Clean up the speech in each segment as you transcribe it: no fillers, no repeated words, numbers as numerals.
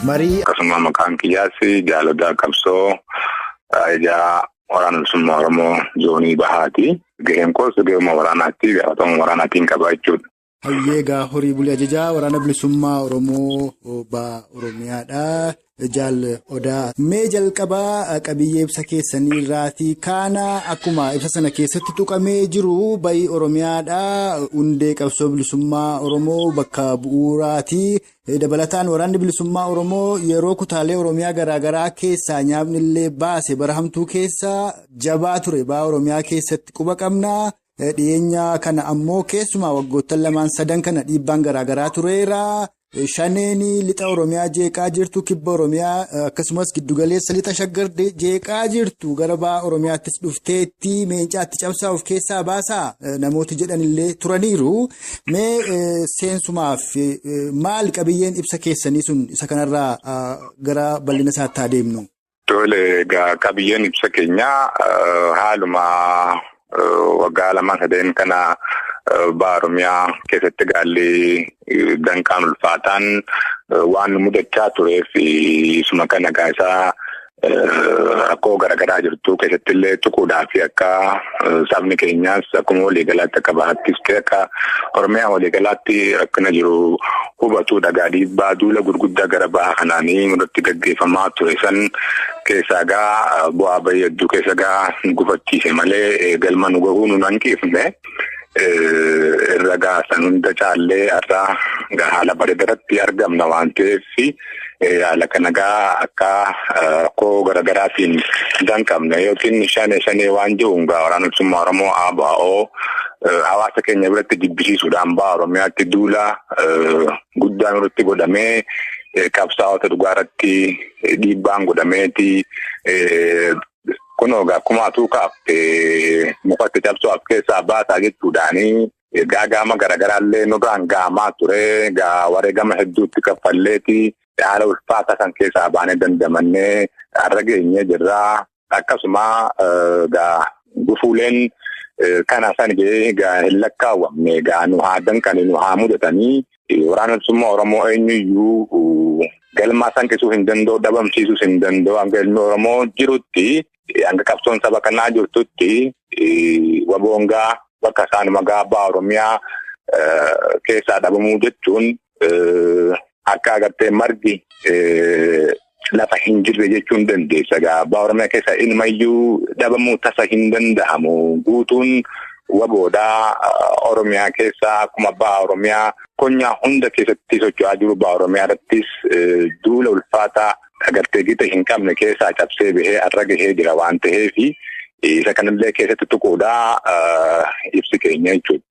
Marii. Akkasuma maqaan kiyyaas Jaal Odaa Qabsoo ajajaa Waraana Bilisummaa Oromoo Zoonii Bahaati. Gaheen koos gahuma waraanaatti gaafatama waraanaatiin qaba jechuudha. Hayyee egaa horii bulii ajajaa Waraana Bilisummaa Oromoo Baha Oromiyaadha. Jaal Odaa. Mee jalqabaa qabiyyee ibsa keessanii irraatii kaana akkuma ibsa sana keessatti tuqamee jiru bahi Oromiyaadha. Hundee qabsoo bilisummaa Oromoo bakka bu'uuraati. Dabalataan waraanni bilisummaa Oromoo yeroo kutaalee Oromiyaa garaagaraa keessaa nyaapni illee baase bara hamtuu keessa jabaa ture. Baha Oromiyaa keessatti quba qabna. Dhiyeenya kana ammoo keessumaa waggoottan lamaan sadan kana dhiibbaan garaagaraa tureera. Shaneen lixa Oromiyaa jeeqaa jirtu, kibba Oromiyaa akkasumas giddugaleessa lixa Shaggar jeeqaa jirtu gara baha Oromiyaattis dhufteetti meencaatti cabsaa of keessaa baasaa namooti jedhanillee turaniiru. Mee seensumaaf maal qabiyyeen ibsa keessanii sun isa kanarraa gara bal'ina isaatti adeemnu? Tole egaa qabiyyeen ibsa keenyaa haaluma waggaa lamaan sadeen kana baha Oromiyaa keessatti gaalli danqaan ulfaataan waan mudachaa tureef isuma kana isaa rakkoo garaagaraa jirtu keessatti illee tuquudhaa fi akka sabni keenyaas akkuma waliigalaatti akka bahattis ta'e akka Oromiyaa waliigalaatti rakkina jiru hubatudha. Dhiibbaa duula gurguddaa gara baha kanaanii irratti gaggeeffamaa ture san keessaa gaa bu'aa bahii hedduu keessa gaa gufachiise malee galma nu gahuu nu hanqifne. Irra gaasan hunda caallee har'a haala bareedaatti argamna waan ta'eef haala kana gaa akka rakkoo garaagaraatiin danqamne yookiin shanee shanee waan jiruun gaa Waraana Bilisummaa Oromoo ABO hawaasa keenya biratti jibbisiisuudhaan baha Oromiyaatti duula guddaan irratti godhamee qabsaa'ota dhugaa irratti dhiibbaan godhameeti. Kunoo akkuma atuu kaaftee mukatti cabsuu af keessaa baasaa jechuudhaanii gaagama garaagaraallee nurraan gaamaa ture. Wareegama hedduutti kaffalleeti haala ulfaataa kan keessaa baanee dandamannee har'a geenyee jirra. Akkasuma gufuuleen kana san hin lakkaawwamne nu haa danqanii nu haa mudatanii Waraana Bilisummaa Oromoo eenyuyyuu galmaa sanqisuu hin danda'u, dhabamsiisuus hin danda'u. Hanga ilmi Oromoo jirutti. Hanga qabsoon saba kanaa jirtutti waboongaa bakka isaanuma baha Oromiyaa keessaa dhabamuu jechuun akka agartee margi lafa hin jirre jechuun dandeessa. Baha Oromiyaa keessaa ilmayyuu dhabamuu tasa hin danda'amu. Guutuun waboodhaa Oromiyaa keessaa akkuma baha Oromiyaa konyaa hunda keessatti socho'aa jiru baha Oromiyaa irrattis duula ulfaataa. Agartee gita hin qabne keessaa cabsee bahee har'a gahee jira waan ta'eef isa kanallee keessatti tuquudhaa ibsi keenya jechuudha.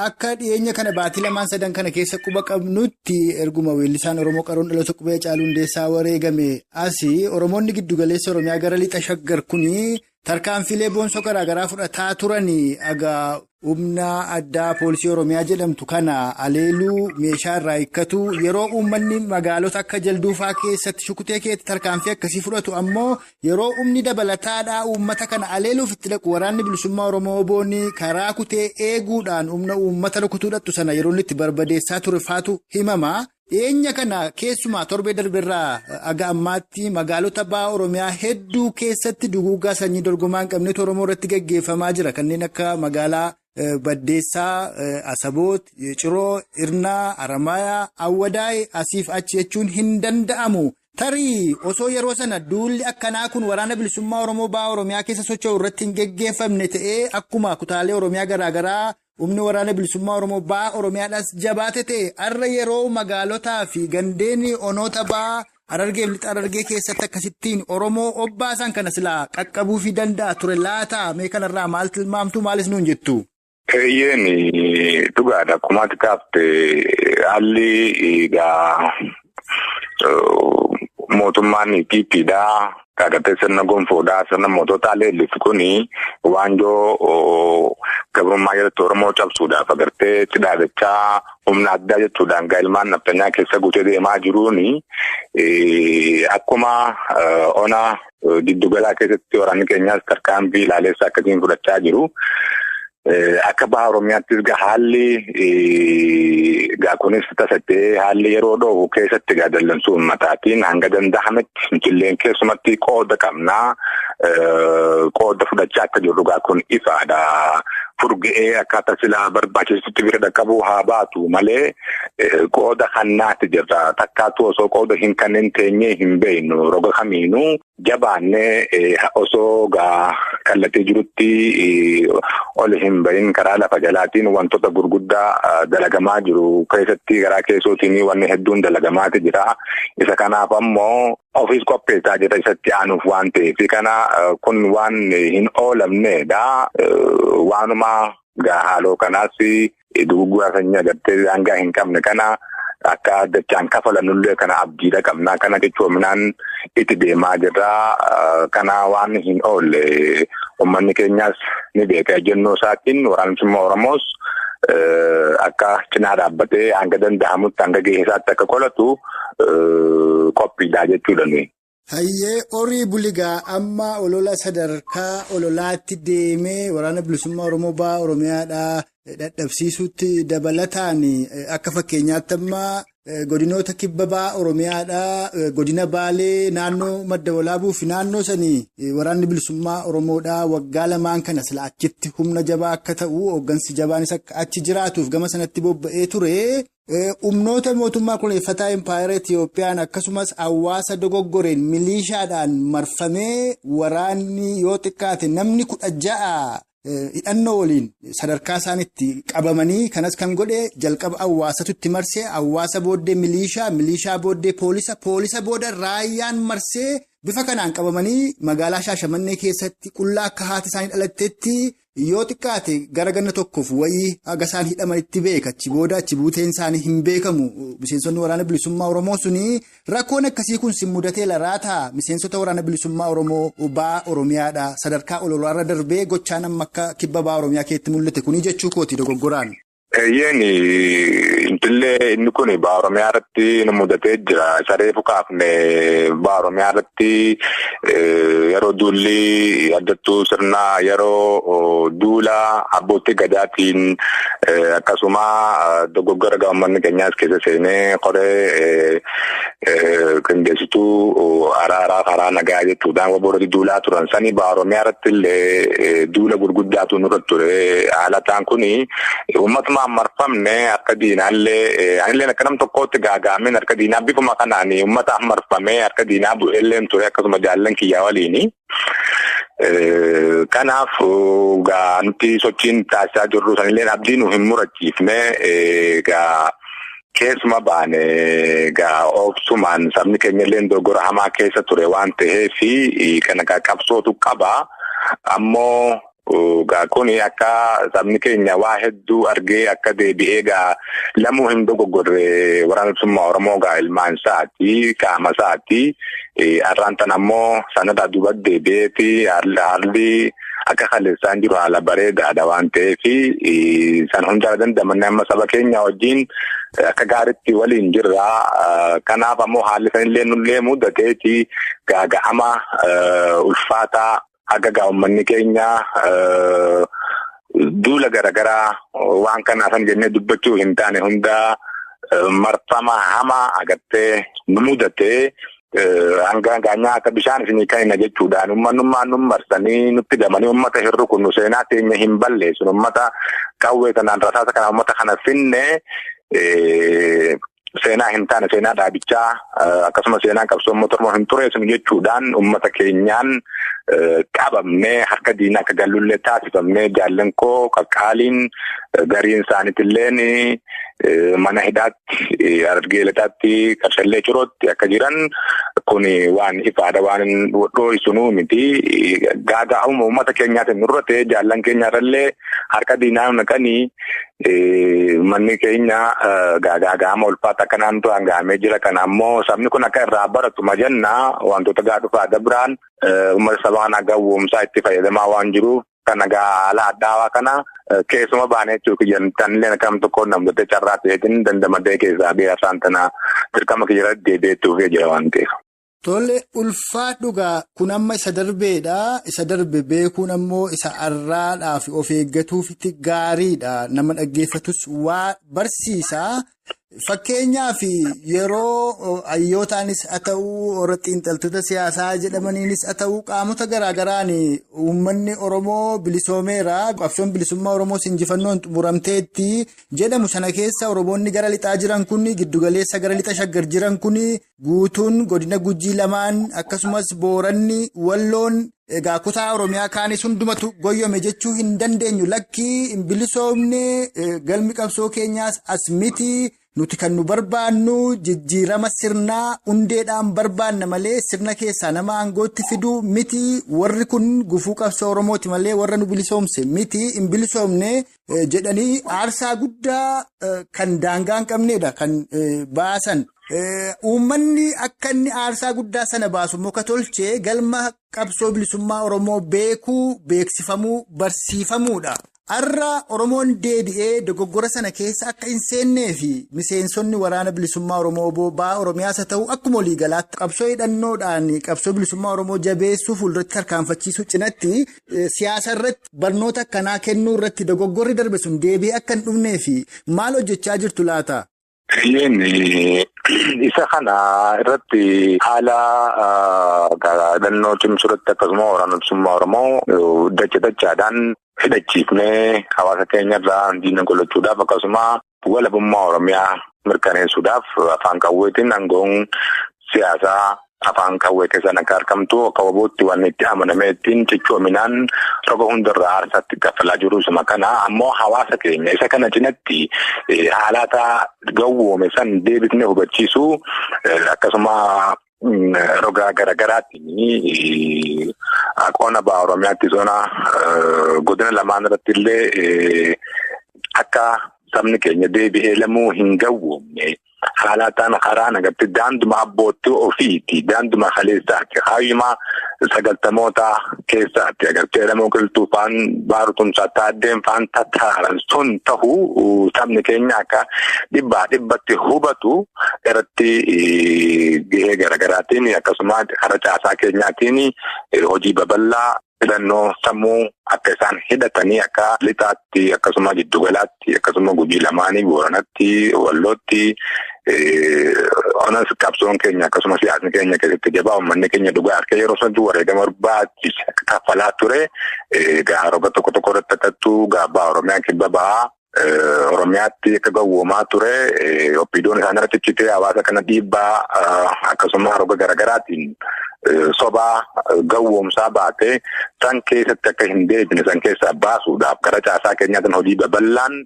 Akka dhiyeenya kana baatii lamaan sadan kana keessa quba qabnutti erguma weellisaan Oromoo qaroon dhaloota qubee Haacaaluu Hundeessaa wareegame asii Oromoonni giddugaleessa Oromiyaa gara lixa Shaggar kuni tarkaanfilee boonsoo garaagaraa fudhataa turanii egaa humna addaa poolisii Oromiyaa jedhamtu kana aleeluu meeshaa irraa hiikkatu yeroo uummanni magaalota akka jalduufaa keessatti shukutee keetti tarkaanfii akkasii fudhatu ammoo yeroo humni dabalataadhaa uummata kana aleeluuf itti dhaqu waraanni bilisummaa Oromoo boonii karaa kutee eeguudhaan humna uummata rukutuu dhattu sana yeroo inni itti barbadeessaa ture faatu himama. Dhiyeenya kana keessumaa torbee darbeerraa aga ammaatti magaalota baha Oromiyaa hedduu keessatti duguuggaa sanyii dorgomaa hin qabnetu Oromoo irratti gaggeeffamaa jira. Kanneen akka magaalaa Baddeessaa, Asaboot, Ciroo, Irnaa, Aramayaa, Awwadaay asiif achi jechuun hin danda'amu. Tarii osoo yeroo sana duulli akkanaa kun waraana bilisummaa Oromoo baha Oromiyaa keessa socho'u irratti hin geggeeffamne ta'ee akkuma kutaalee Oromiyaa garaagaraa humni waraana bilisummaa Oromoo baha Oromiyaadhaas jabaate ta'e har'a yeroo magaalotaa fi gandeen onoota baha Harargee fi lixa Harargee keessatti akkasittiin Oromoo obbaasan kana silaa qaqqabuu fi danda'a ture laata? Mee kanarraa maal tilmaamtu maalis nuun jettu? Eeyyeen dhugaadha. Akkuma ati kaafte haalli egaa mootummaan PPdha. Agartee sirna gonfoodhaa sirna mootota leellisu kuni waanjoo gabrummaa jalatti Oromoo cabsuudhaaf agartee itti dhaabachaa humna addaa jechuudhaan ilmaan naftanyaa keessa guutee deemaa jiruuni akkuma ona giddugalaa keessatti waraanni keenyaas tarkaanfii ilaaleessa akkasiin fudhachaa jiru. Akka baha Oromiyaattis gaa haalli gaa kunis tasattee haalli yeroo dhoohu keessatti gaa dallansuu uummataatiin hanga danda'ametti nutilleen keessumatti qooda qabnaa qooda fudhachaa akka jirru gaa kun ifaadha. Furga'ee akkaataa silaa barbaachisutti bira dhaqqabuu haa baatu malee qooda kannaatti jirra. Takkaatu osoo qooda hin kanneen teenyee hin beeknu roga kamiinuu jabaannee osoo gaa kallatee jirutti ol hin bahin karaa lafa jalaatiin wantoota gurguddaa dalagamaa jiru keessatti garaa keessootiin wanni hedduun dalagamaati jira. Isa kanaaf ammoo ofiis qopheessaa jira isatti aanuuf waan ta'eef kana kun waan hin oolamnedha. Waanuma gaa haaloo kanaas duguggura sanyii agartee daangaa hin qabne kana akka dachaan kafalanullee kana abdiidha qabna. Kana jechoominaan itti deemaa jirra. Kana waan hin oolle uummanni keenyas ni beeka. Ejjennoo isaatiin waraanni bilisummaa Oromoos akka cinaa dhaabbatee hanga danda'amutti hanga gahee isaatti akka qolatu qophiidha jechuudha nuyi. Hayyee horii buligaa amma olola sadarkaa ololaatti deemee waraana bilisummaa Oromoo baha Oromiyaadhaa dadhabsiisuutti dabalataan akka fakkeenyaatti amma godinoota kibba baha Oromiyaadhaa godina Baalee naannoo madda walaabuu fi naannoo sanii waraanni bilisummaa Oromoodhaa waggaa lamaan kana sila achitti humna jabaa akka ta'u hooggansi jabaanis akka achi jiraatuuf gama sanatti bobba'ee ture. Humnoota mootummaa kuleeffataa Impaayera Itiyoophiyaan akkasumas hawaasa dogoggoreen milishaadhaan marfamee waraanni yoo xiqqaate namni 16 hidhannoo waliin sadarkaa isaanitti qabamanii kanas kan godhe jalqaba hawaasatu itti marsee hawaasa booddee milishaa, milishaa booddee poolisa, poolisa booda raayyaan marsee bifa kanaan qabamanii magaalaa Shaashamannee keessatti qullaa akka haati isaanii dhalatteetti. Yoo xiqqaate gara ganna tokkoof wayii haga isaan hidhamanitti beeka. Achi booda achi buuteen isaanii hin beekamu. Miseensonni waraana bilisummaa Oromoo suni rakkoon akkasii kun si mudatee laraata. Miseensota waraana bilisummaa Oromoo baha Oromiyaadha. Sadarkaa ololaarra darbee gochaan amma akka kibba baha Oromiyaa keessatti mul'ate kuni jechuu kooti dogoggoraan. Eeyyeen intillee inni kun baha Oromiyaa irratti nu mudatee jira. Saree fukaafne baha Oromiyaa irratti yeroo duulli addattuu sirnaa yeroo duula abbootii gadaatiin akkasuma dogoggora uummanni keenyaas keessa seenee qoree qindeessituu araaraa karaa nagaa jechuudhaan waboorratti duulaa turan sanii baha Oromiyaa irratti illee duula gurguddaatu nurra ture. Haala ta'an kuni uummatuma marfamne harka diinaallee anillee akka nam tokkootti gaaga'ameen harka diinaa bifuma kanaan uummata marfamee harka diinaa bu'ellee ture akkasuma jaallan kiyyaa waliini. Kanaaf gaa nuti sochiin taasisaa jirru sanillee abdii nu hin murachiifne gaa keessuma baane gaa obsumaan sabni keenya illee dogoggora hamaa keessa ture waan ta'eef kana gaa qabsootu qaba. Ammoo gaa kuni akka sabni keenya waa hedduu argee akka deebi'ee gaa lamuu hin dogoggorre waraana bilisummaa Oromoo gaa ilmaan isaati qaama isaati. Har'aan tan ammoo sanarraa duubatti deebi'eeti haalli akka kaleessaan jiru haala bareedaadha waan ta'eef san hundaa dandamannee amma saba keenya wajjin akka gaariitti waliin jirra. Kanaaf ammoo haalli sanillee nullee mudateeti gaaga'ama ulfaataa haga gaa uummanni keenya duula garaagaraa waan kanaafan jennee dubbachuu hin taane hundaa marfama hamaa agartee nu mudatee. Hanga nyaata bishaan isinii kenna jechuudhaan uummanummaan nu marsanii nutti gamanii uummata hir'u kun seenaa teenya hin balleessu uummata qawwee kanaan rasaasa kana uummata kana finne seenaa hin taane seenaa dhaabichaa akkasuma seenaa qabsoo uummata Oromoo hin tureessinu jechuudhaan uummata keenyaan qabamnee harka diinaa akka gallullee taasifamnee jaallan koo qaqqaaliin gariin isaaniitilleen mana hidhaatti argeeletaatti qarshallee cirootti akka jiran kun waan ifaadha waan dhoohisunuu miti. Gaaga'uma uummata keenyaatiin nurra ta'e jaallan keenyaarrallee harka diinaa naqanii manni keenya gaaga'ama ulfaata akkanaan gahamee jira. Kana ammoo sabni kun akka irraa baratu majanna wantoota gaa dhufaa dabraan uummata saba kanaa gawwoomsaa itti fayyadamaa waan jiruuf kana gaa haala addaawaa kana keessuma baanee jechuun tanillee akkam tokkoon namtota carraa ta'eetiin dandamadee keessaa biyya isaan tana dirqama kiyya irratti deebi'ee jira waan ta'eef. Tole ulfaadhugaa kun amma isa darbeedha. Isa darbe beekuun ammoo isa har'aadhaaf of eeggatuufitti gaariidha. Nama dhaggeeffatus waa barsiisa. Fakkeenyaaf yeroo hayyootaanis haa ta'uu warra xiinxaltoota siyaasaa jedhamaniinis haa ta'uu qaamota garaagaraan uummanni Oromoo bilisoomeera. Qabsoon bilisummaa Oromoo injifannoon xumuramteetti jedhamu sana keessa Oromoonni gara lixaa jiran kun giddugaleessa gara lixa shaggar jiran kun guutuun godina Gujii lamaan akkasumas Booranni Walloon. Egaa kutaa Oromiyaa kaanis hundumatu goyyome jechuu hin dandeenyu lakkii hin bilisoomne galmi qabsoo keenyaas as miti nuti kan nu barbaannu jijjiirama sirnaa hundeedhaan barbaanna malee sirna keessaa nama aangootti fiduu miti warri kun gufuu qabsoo Oromooti malee warra nu bilisoomse miti hin bilisoomne jedhanii aarsaa guddaa kan daangaa hin qabneedha kan baasan. Uummanni akka inni aarsaa guddaa sana baasu muka tolchee galma qabsoo bilisummaa Oromoo beekuu, beeksifamuu, barsiifamuudha. Har'a Oromoon deebi'ee dogoggora sana keessa akka hin seennee fi miseensonni waraana bilisummaa Oromoo boobaa Oromiyaas haa ta'u akkuma waliigalaatti qabsoo hidhannoodhaan qabsoo bilisummaa Oromoo jabeessuu fuulduratti tarkaanfachiisuu cinatti siyaasa irratti barnoota akkanaa kennuu irratti dogoggorri darbe sun deebi'ee akka hin dhufnee fi maal hojjechaa jirtu laata? Isa kana irratti haala hidhannoo cimsuu irratti akkasuma waraana bilisummaa Oromoo dacha dachaadhaan hidhachiifnee hawaasa keenya irraa diina qolachuudhaaf akkasuma walabummaa Oromiyaa mirkaneessuudhaaf afaan qawweetiin aangoon siyaasaa afaan qawwee keessaan akka argamtu akka wabootti waan itti amanamee ittiin cichoominaan roga hundarraa aarsaatti kaffalaa jiru isuma kana ammoo hawaasa keenya isa kana cinatti haalata gawwoome san deebisnee hubachiisu akkasuma roga garaagaraatiin qonna ba'a Oromiyaatti zona godina lamaan irratti illee akka sabni keenya deebi'ee lamuu hin gawwoomne. Haalataan karaan agartee daanduma abbootii ofiiti daanduma kaleessaati hayyuma sagaltamoota keessaati agartee lamoo qilxuu faan baarutumsaa taaddeen faan tattaaran sun tahuu sabni keenya akka dhibbaa dhibbatti hubatu irratti gahee garaagaraatiin akkasuma karaa caasaa keenyaatiin hojii babal'aa. Hidhannoo sammuu akka isaan hidhatanii akka lixaatti akkasuma jiddugalaatti akkasuma Gujii lamaanii Booranatti Wallootti onas qabsoon keenya akkasuma siyaasni keenya keessatti jabaa uummanni keenya dhugaa harka yeroo sanatti wareegama barbaachisa kaffalaa ture roga tokko tokko irratti akkattuu gaabbaa Oromiyaa kibba ba'aa. Oromiyaatti akka gawwoomaa ture oppiidoon isaan irratti cichitee hawaasa kana dhiibbaa akkasuma roga garaagaraatiin sobaa gawwoomsaa baatee san keessatti akka hin deebine san keessaa baasuudhaaf gara caasaa keenyaatiin hojii babal'aan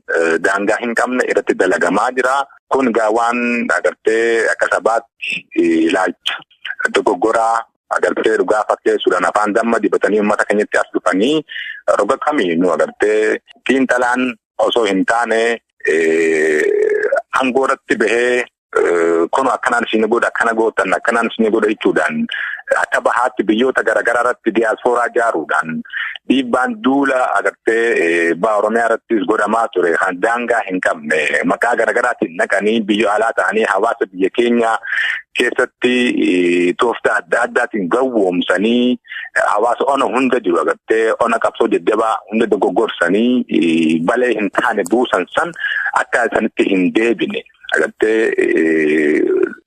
daangaa hin qabne irratti dalagamaa jira. Kun egaa waan agartee akka sabaatti ilaalcha dogoggoraa agartee dhugaa fakkeessuudhaan afaan damma dibatanii uummata keenyatti as dhufanii roga kamiinuu agartee xiinxalaan osoo hin taane aangoo irratti bahee kun akkanaan isin godha akkana gootan akkanaan isin godha jechuudhaan akka bahaatti biyyoota garaagaraa irratti diyaaspooraa ijaaruudhaan dhiibbaan duula agartee ba'a Oromiyaa irrattis godhamaa ture kan daangaa hin qabne maqaa garaagaraatiin naqanii biyya alaa ta'anii hawaasa biyya keenya keessatti tooftaa adda addaatiin gawwoomsanii hawaasa ona hunda jiru agartee ona qabsoo jajjabaa hunda dogoggorsanii balee hin taane buusan san akka isanitti hin deebine. Agartee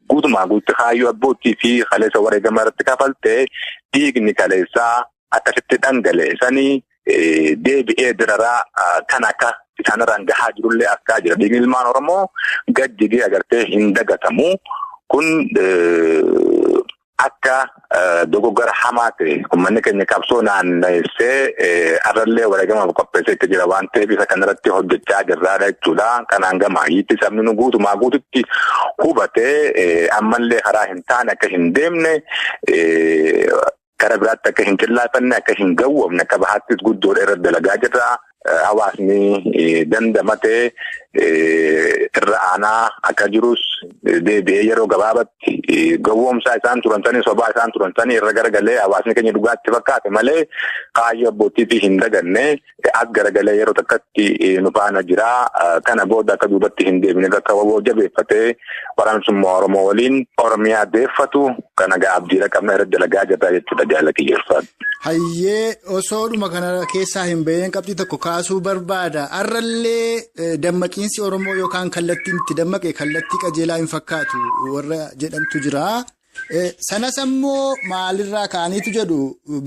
guutumaa guutti kaayyoo abbootii fi kaleessa wareegama irratti kafaltee dhiigni kaleessaa akkasitti dhangala'e sanii deebi'ee dararaa kan akka isaanirraan gahaa jirullee akkaa jira. Dhiigni ilmaan Oromoo gajjigee agartee hin dagatamu. Kun akka dogoggora hamaa ta'e uummanni keenya qabsoo naannessee arrallee wareegamaaf qopheessee itti jira waan ta'eef isa kanarratti hojjechaa jirraadha jechuudha. Kanaan gama hiitti sabni nu guutumaa guututti hubatee ammallee karaa hin taane akka hin deemne gara biraatti akka hin qillaafanne akka hin gawwoomne akka bahaattis guddoodha irratti dalagaa jirra. Hawaasni dandamatee irra aanaa akka jirus deebi'ee yeroo gabaabatti gowwoomsaa isaan turan sanii sobaa isaan turan sanii irra garagalee hawaasni keenya dhugaatti fakkaate malee kaayyoo abbootiifi hin daganne as garagalee yeroo takkatti nu faana jira. Kana booda akka duubatti hin deebine akka waboo jabeeffatee waraana bilisummaa Oromoo waliin Oromiyaa deeffatu kana abdiidha qabna irra dalagaa jirra jechuudha jaalala kiyyeeffaatu. Hayyee osoodhuma kana keessaa hin baheen qabxii tokko kaasuu barbaada. Har'allee dammaqiinsi Oromoo yookaan kallattiin itti dammaqe kallattii qajeelaa hin fakkaatu warra jedhamtu jira. Sanas ammoo maalirraa ka'aniitu jedhu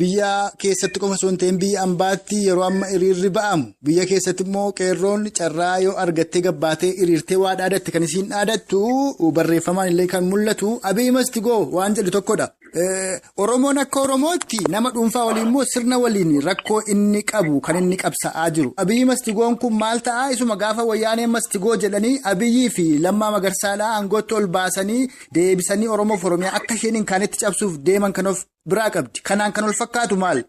biyya keessatti qofa osoo hin ta'in biyya ambaatti yeroo amma hiriirri ba'amu biyya keessatti immoo qeerroon carraa yoo argattee gabbaatee hiriirtee waa dhaadatte kan isiin dhaadattu barreeffamaan illee kan mul'atu Abiy must go waan jedhu tokkodha. Oromoon akka Oromootti nama dhuunfaa waliin immoo sirna waliin rakkoo inni qabu kan inni qabsa'aa jiru. Abiy must goon kun maal ta'aa isuma gaafa wayyaanee must go jedhanii Abiyyii fi Lammaa Magarsaadhaa aangootti ol baasanii deebisanii Oromoof Oromiyaa akka isheen hin kaanetti cabsuuf deeman kan of biraa qabdi. Kanaan kan ol fakkaatu maal?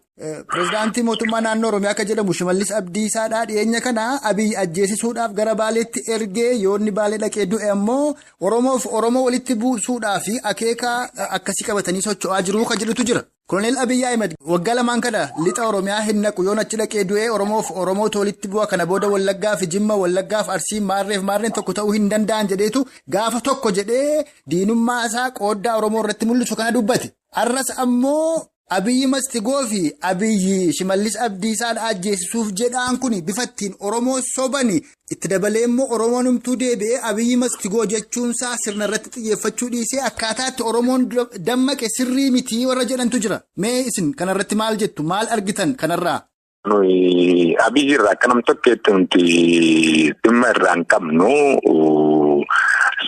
Pireezidaantii mootummaa naannoo Oromiyaa akka jedhamu Shimallis Abdiisaadhaa dhiyeenya kana Abiy ajjeesisuudhaaf gara Baaleetti ergee yoonni Baalee dhaqee du'e ammoo Oromoof Oromoo walitti buusuudhaaf akeeka akkasii qabatanii socho'aa jiru kan jedhutu jira. Koloneel Abiy Ahmed waggaa lamaan kana lixa Oromiyaa hin naqu yoon achi dhaqee du'e Oromoof Oromootu walitti bu'a kana booda Wallaggaa fi Jimma Wallaggaa fi Arsii Maarreef Maarreen tokko ta'uu hin danda'an jedheetu gaafa tokko jedhee diinummaa isaa qooddaa Oromoo irratti mul'isu kana dubbate. Har'as ammoo Abiy must go fi Abiy Shimallis Abdiisaadha ajjeesisuuf jedhaan kun bifa ittiin Oromoo sobani itti dabalee immoo Oromoon humtuu deebi'ee Abiy must go jechuunsaa sirna irratti xiyyeeffachuu dhiisee akkaataa itti Oromoon dammaqe sirrii mitii warra jedhantu jira. Mee isin kanarratti maal jettu? Maal argitan kanarraa? Nuyi Abiy irraa akka nam tokkeetti nuti dhimma irraa hin qabnu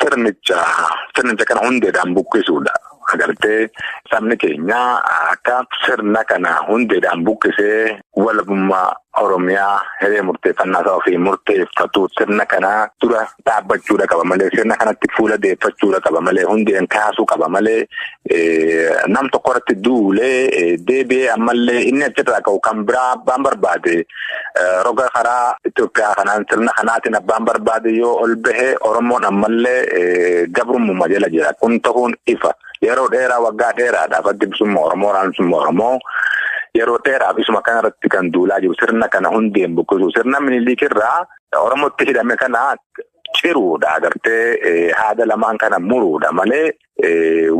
sirnicha kana hundeedhaan buqqisuudha. Agartee sabni keenya akka sirna kana hundeedhaan buqqisee walabummaa Oromiyaa hiree murteeffannaa isaa ofii murteeffatu sirna kana dura dhaabbachuudha qaba malee sirna kanatti fuula deeffachuudha qaba malee hundeen kaasuu qaba malee nam tokko irratti duulee deebi'ee ammallee inni achirraa ka'u kan biraa abbaan barbaade roga karaa Itoophiyaa kanaan sirna kanaatiin abbaan barbaade yoo ol bahee Oromoon ammallee gabrummaa jala jira kun ta'uun ifa. Yeroo dheeraa waggaa dheeraadhaaf addi bilisummaa Oromoo waraana bilisummaa Oromoo yeroo dheeraaf isuma kanarratti kan duulaa jiru sirna kana hundeen buqqisu sirna Minilik irraa Oromootti hidhame kana ciruudha agartee haada lamaan kana muruudha malee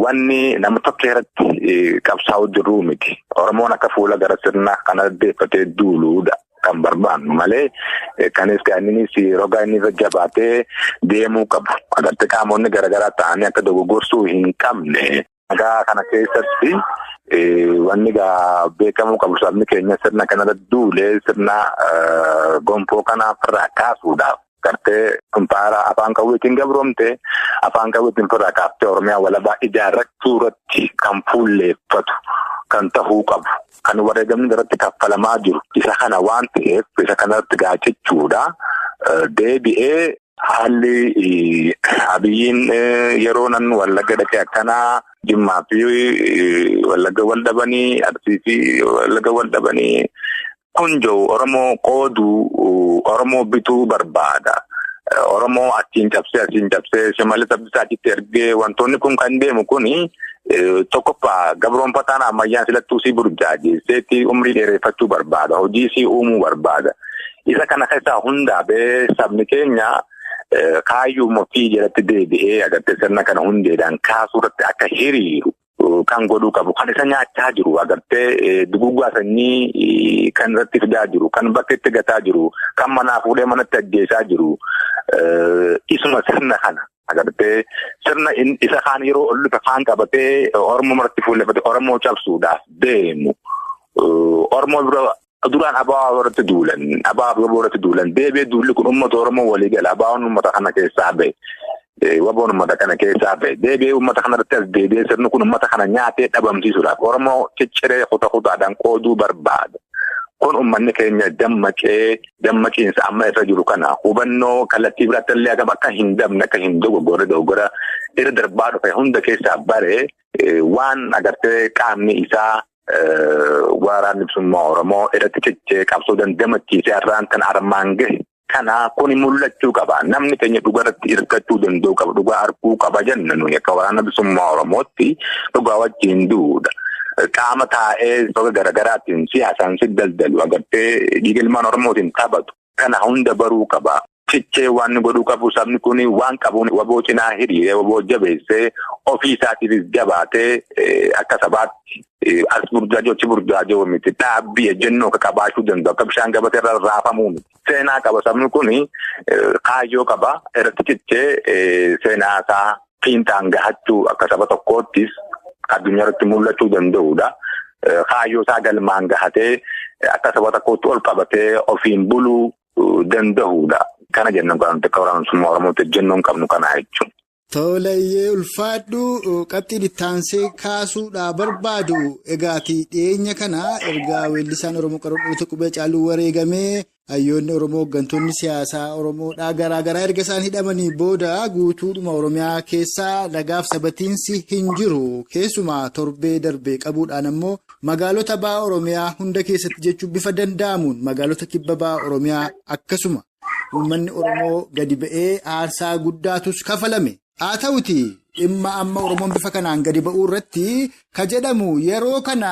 wanni nama tokko irratti qabsaa'u jirru miti. Oromoon akka fuula gara sirna kana deeffatee duuluudha. Kan barbaannu malee kanis gaanninis roga inni irra jabaatee deemuu qabu. Agartee qaamonni garaagaraa ta'anii akka dogogorsuu hin qabne. Nagaa kana keessatti wanni beekamuu qabu sabni keenya sirna kanarra duulee sirna gonfoo kana ofirraa kaasuudhaaf. Agartee dhuunfaa afaan qawweetiin gabroomte afaan qawweetiin ofirraa kaaftee Oromiyaa walabaa ijaarrachuu irratti kan fuulleeffatu kan tahuu qabu. Kan wareegamni irratti kaffalamaa jiru isa kana waan ta'eef isa kanarratti gaachichuudha. Deebi'ee haalli Abiyyiin yeroo nan Wallagga dhaqee akkanaa Jimmaa fi Wallagga wal dhabanii Arsii fi Wallagga wal dhabanii kun jiru Oromoo qooduu Oromoo bituu barbaada. Oromoo achiin cabsee Shimallis Abdiisaa achitti ergee wantoonni kun kan deemu kuni. Tokkoffaa gabroonfataan ammayyaan filattuu si burjaajesseetti umrii dheereffachuu barbaada. Hojii si uumuu barbaada. Isa kana keessaa hundaabee sabni keenya kaayyuu ofii jalatti deebi'ee agartee sirna kana hundeedhaan kaasuu irratti akka hiriiru kan godhuu qabu. Kan isa nyaachaa jiru agartee duguuggaa sanyii kan irratti fidaa jiru, kan bakka itti gataa jiru, kan manaa fuudhee manatti ajjeesaa jiru. Isuma sirna kana. Agartee sirna isa kaan yeroo ol dhufe kaan qabatee Oromoo maratti fuulleffate Oromoo cabsuudhaaf deemu. Oromoo bira duraan ABO irratti duulan ABO irratti duulan deebi'ee duulli kun uummata Oromoo walii gala ABO'n uummata kana keessaa ba'e. Waboon uummata kana keessaa ba'e deebi'ee uummata kana irratti as deebi'ee sirni kun uummata kana nyaatee dhabamsiisuudhaaf Oromoo cicciree kuta kutaadhaan qooduu barbaada. Kun uummanni keenya dammaqee dammaqiinsa amma irra jiru kana hubannoo kallattii biraatti illee akka hin dabne akka hin dogoggorre dogoggora irra darbaa dhufe hunda keessaa bare waan agartee qaamni isaa Waraanni bilisummaa Oromoo irratti cichee qabsoo dandamachiisee har'aan kan armaan gahe. Kana kuni mul'achuu qaba. Namni keenya dhugarratti hirkachuu danda'u qaba. Dhugaa arguu qaba jenna nuyi akka waraana bilisummaa Oromootti dhugaa wajjin duudha. Qaama taa'ee soga garaagaraatiin siyaasaan si daldalu agartee dhiiga ilmaan Oromootiin taphatu. Kana hunda baruu qaba. Cichee waan godhuu qabu sabni kun waan qabuun waboo cinaa hiriiree waboo jabeessee ofii isaatiifis jabaatee akka sabaatti as burjaajoo achi burjaajoo miti dhaabbii ejjennoo akka qabaachuu danda'u akka bishaan gabatee irra raafamuu miti. Seenaa qaba sabni kun kaayyoo qaba irratti cichee seenaa isaa fiinxaan gahachuu akka saba tokkoottis addunyaa irratti mul'achuu danda'udha. Kaayyoo isaa galmaan gahatee akka saba tokkootti ol qabatee ofiin buluu danda'udha. Kana jennu kan akka waraana bilisummaa Oromootti ejjennoo hin qabnu kana jechuudha. Tolayyee ulfaadhu qabxiin itti aansee kaasuudhaa barbaadu egaati dhiyeenya kana ergaa weellisaan Oromoo Qaroon Dhaloota Qubee Haacaaluu wareegamee hayyoonni Oromoo hooggantoonni siyaasaa Oromoodhaa garaagaraa erga isaan hidhamanii booda guutuudhuma Oromiyaa keessaa nagaaf sabatiinsi hin jiru keessumaa torbee darbee qabuudhaan ammoo magaalota ba'a Oromiyaa hunda keessatti jechuun bifa danda'amuun magaalota kibba ba'a Oromiyaa akkasuma. Uummanni Oromoo gadi ba'ee aarsaa guddaatus kafalame. Haa ta'uti dhimma amma Oromoon bifa kanaan gadi ba'uu irratti ka jedhamu yeroo kana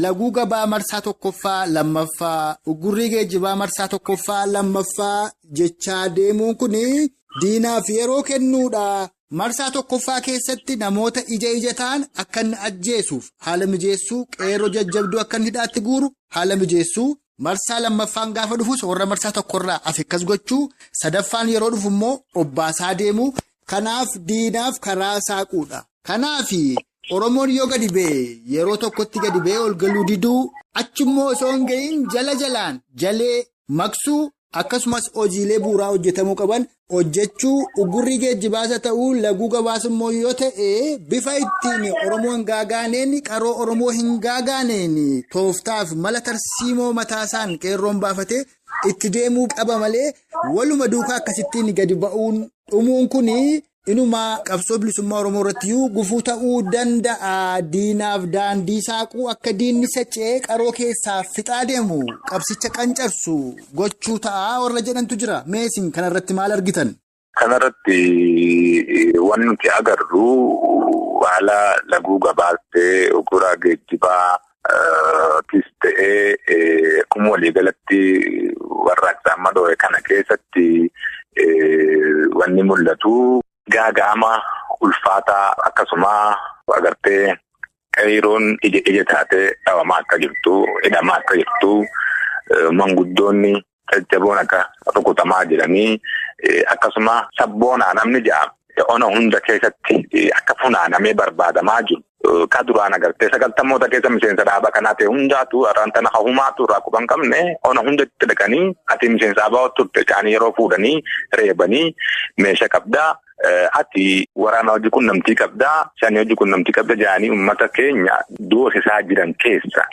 laguu gabaa marsaa tokkoffaa lammaffaa uggurrii geejjibaa marsaa tokkoffaa lammaffaa jechaa deemuun kun diinaaf yeroo kennuudha. Marsaa tokkoffaa keessatti namoota ija ija ta'an akka inni ajjeesuuf haala mijeessuu qeerroo jajjabduu akka inni hidhaatti guuru haala mijeessuu. Marsaa lammaffaan gaafa dhufus warra marsaa tokkorraa af akkas gochuu sadaffaan yeroo dhufu immoo obbaasaa deemu kanaaf diinaaf karaa saaquudha. Kanaaf Oromoon yoo gadi ba'e yeroo tokkotti gadi ba'ee ol galuu diduu achimmoo osoo hin ga'iin jala jalaan jalee maqsuu akkasumas hojiilee bu'uuraa hojjetamuu qaban hojjechuu ugurrii geejjibaasa ta'uu laguu gabaas immoo yoo ta'e bifa ittiin Oromoo hin gaagaaneen qaroo Oromoo hin gaagaaneen tooftaaf mala tarsiimoo mataasaan qeerroon baafatee itti deemuu qaba malee waluma duukaa akkasittiin gadi ba'uun dhumuun kun inumaa qabsoo bilisummaa Oromoo irratti gufuu ta'uu danda'a. Diinaaf daandii saaquu akka diinni sacee qaroo keessaa fixaa deemu qabsicha qancarsu gochuu ta'a warra jedhantu jira. Mee isin kanarratti maal argitan? Kanarratti wanti nuti agarru haala laguu gabaastee uggura geejjibaatis ta'ee akkuma waliigalatti warraaqsa amma dho'e kana keessatti wanni mul'atu. Gaaga'ama ulfaataa akkasuma agartee qeerroon ija ija taatee dhawamaa akka jirtu hidhamaa akka jirtu manguddoonni jajjaboon akka rukutamaa jiranii akkasuma sabboonaa namni ja'a ona hunda keessatti akka funaanamee barbaadamaa jiru. Ka duraan agartee 90moota keessa miseensa dhaaba kanaa ta'e hundaatu har'aan tana hahumaatu irraa quba hin qabne ona hundatti dhaqanii ati miseensa dhaabaa turte ta'anii yeroo fuudhanii reebanii meeshaa qabdaa. Ati waraana hojii qunnamtii qabdaa, shanii hojii qunnamtii qabda jedhanii uummata keenya doorsisaa jiran keessa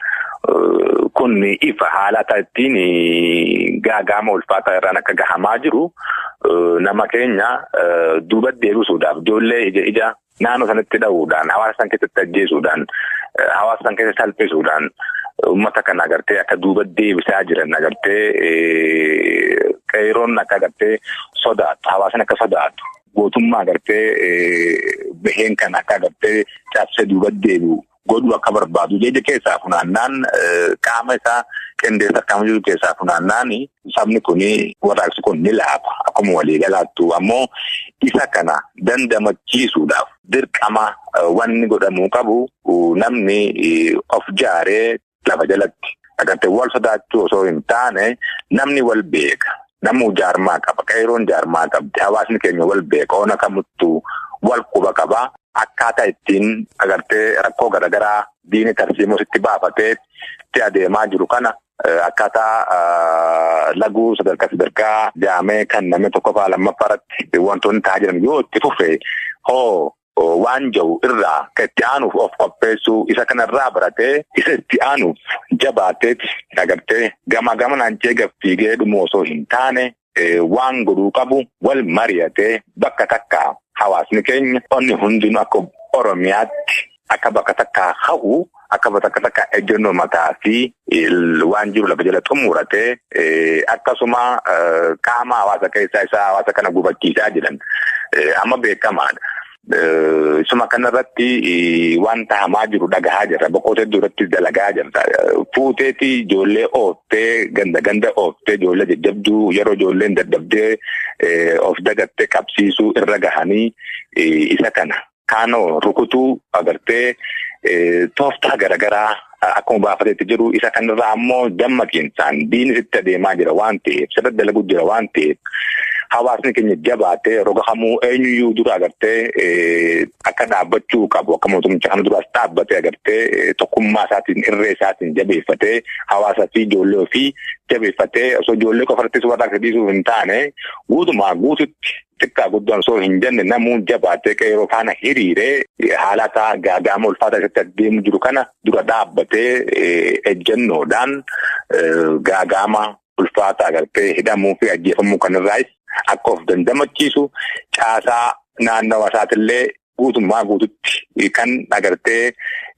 kun ifa haala ittiin gaaga'ama ulfaataa irraan akka gahamaa jiru nama keenya duuba deebisuudhaaf ijoollee ija ija naannoo sanatti dha'uudhaan hawaasa san keessatti ajjeesuudhaan hawaasa san keessa salphisuudhaan uummata kana agartee akka duuba deebisaa jiran agartee qeerroon akka agartee sodaatu hawaasni akka sodaatu. Gootummaa agartee baheen kan akka agartee cabsee duuba deebi'u godhuu akka barbaadu jecha keessaa funaannaan qaama isaa qindeessa akkam jiru keessaa funaannaan sabni kun warraaqsi kun ni laafa akkuma waliigalaattu ammoo isa kana dandamachiisuudhaaf dirqama wanni godhamuu qabu namni of jaaree lafa jalatti agartee wal sodaachuu osoo hin taane namni wal beeka. Namni jaarmaa qaba. Qeerroon jaarmaa qabdi. Hawaasni keenya wal beeka. Ona kamittuu wal quba qaba. Akkaataa ittiin agartee rakkoo garaagaraa diinii tarsiimoo sitti baafatee itti adeemaa jiru kana akkaataa laguu sadarkaa sadarkaa jaamee kan namni tokkoffaa lammaffaa irratti wantoonni ta'aa jiran yoo itti fufe hoo waan jiru irraa kan itti aanuuf of qopheessuu isa kanarraa baratee isa itti aanuuf jabaateeti agartee gamaa gamanaan jeeqaf fiigee dhumu osoo hin taane waan godhuu qabu wal mari'atee bakka takka hawaasni keenya onni hundinuu akka Oromiyaatti akka bakka takkaa hahu akka bakka takkaa ejjennoo mataa fi waan jiru lafa jala xumuratee akkasuma qaama hawaasa keessaa isaa hawaasa kana gubachiisaa jiran amma beekamaadha. Isuma kanarratti wanta hamaa jiru dhagahaa jirra. Boqoota hedduu irratti dalagaa jirra. Fuuteeti ijoollee ooftee ganda ganda ooftee ijoollee jajjabduu yeroo ijoolleen dadhabdee of dagattee qabsiisuu irra gahanii isa kana. Kaanoo rukutuu agartee tooftaa garaagaraa akkuma baafateetti jiru isa kanarraa ammoo dammaqiinsaan diinni sitti adeemaa jira waan ta'eef sirriitti dalaguu jira waan ta'eef. Hawaasni keenya jabaatee roga hamuu eenyuyyuu dura agartee akka dhaabbachuu qabu akka mootummicha kana duraas dhaabbatee agartee tokkummaa isaatiin irree isaatiin jabeeffatee hawaasaa fi ijoollee ofii jabeeffatee osoo ijoollee qofarrattis warra akka dhiisuuf hin taane guutumaa guututti xiqqaa guddaan osoo hin jenne namuu jabaatee qeerroo faana hiriiree haalata gaagaama ulfaataa isatti adeemu jiru kana dura dhaabbatee ejjennoodhaan gaagaama ulfaataa agartee hidhamuu fi ajjeefamuu kanarraayis. Akka of dandamachiisu caasaa naannawa isaatillee guutummaa guututti kan agartee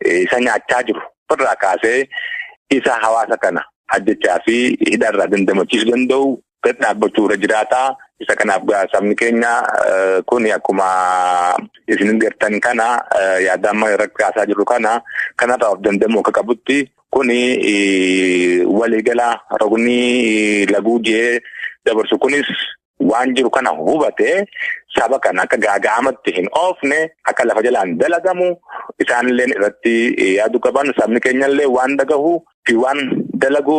isa nyaachaa jiru ofirraa kaasee isa hawaasa kana ajjechaa fi hidharraa dandamachiisuu danda'u gad dhaabbachuu irra jiraataa. Isa kanaaf sabni keenya kun akkuma isin gartan kana yaada amma irratti kaasaa jirru kana kanarraa of dandamuu akka qabutti kuni waliigala rogni laguu jee dabarsu kunis. Waan jiru kana hubatee saba kana akka gaaga'amatti hin oofne akka lafa jalaan dalagamu isaanillee irratti yaaduu qaban sabni keenyallee waan dhagahu fi waan dalagu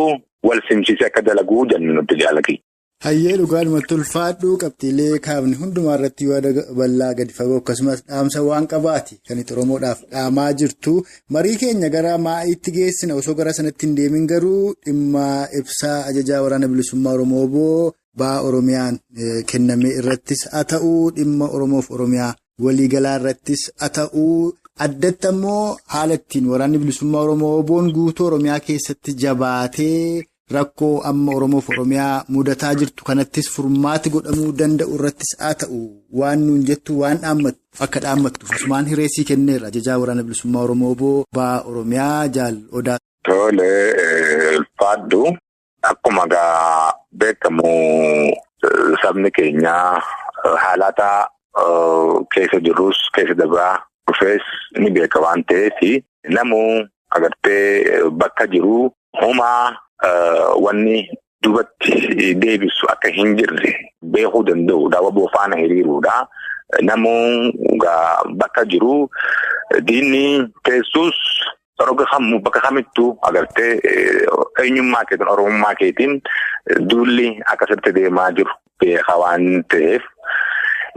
wal simsiisee akka dalaguu jennu nutti jaalati. Hayyee dhugaadhumatti ulfaadhu qabxiilee kaafne hundumaa irratti yaada bal'aa gadi fagoo akkasumas dhaamsa waan qabaati kan itti Oromoodhaaf dhaamaa jirtu. Marii keenya gara maa'iitti geessina osoo gara sanatti hin deemin garuu dhimma ibsaa ajajaa waraana bilisummaa Oromoo obbo Ba'aa Oromiyaan kenname irrattis haa ta'uu dhimma Oromoof Oromiyaa waliigalaa irrattis haa ta'uu addatti ammoo haala ittiin waraanni bilisummaa Oromoo Oboon guutuu Oromiyaa keessatti jabaatee rakkoo amma Oromoof Oromiyaa mudataa jirtu kanattis furmaati godhamuu danda'u irrattis haa ta'u waan nuun jettu waan dhaammattu akka dhaammattuuf asumaan hireessii kenneerra ajajaa waraana bilisummaa Oromoo Oboo Ba'aa Oromiyaa Jaal Odaa. Tole ulfaadhu. Akkuma gaa beekamu sabni keenya haalata keessa jirrus keessa dabraa dhufees ni beeka waan ta'eef namuu agartee bakka jiru homaa wanni duubatti deebisu akka hin jirre beekuu danda'udha. Waboo faana hiriiruudha. Namuu gaa bakka jiru diinni teessus. Roga kamuu bakka kamittuu agartee eenyummaa keetiin oromummaa keetiin duulli akkasitti deemaa jiru beekaa waan ta'eef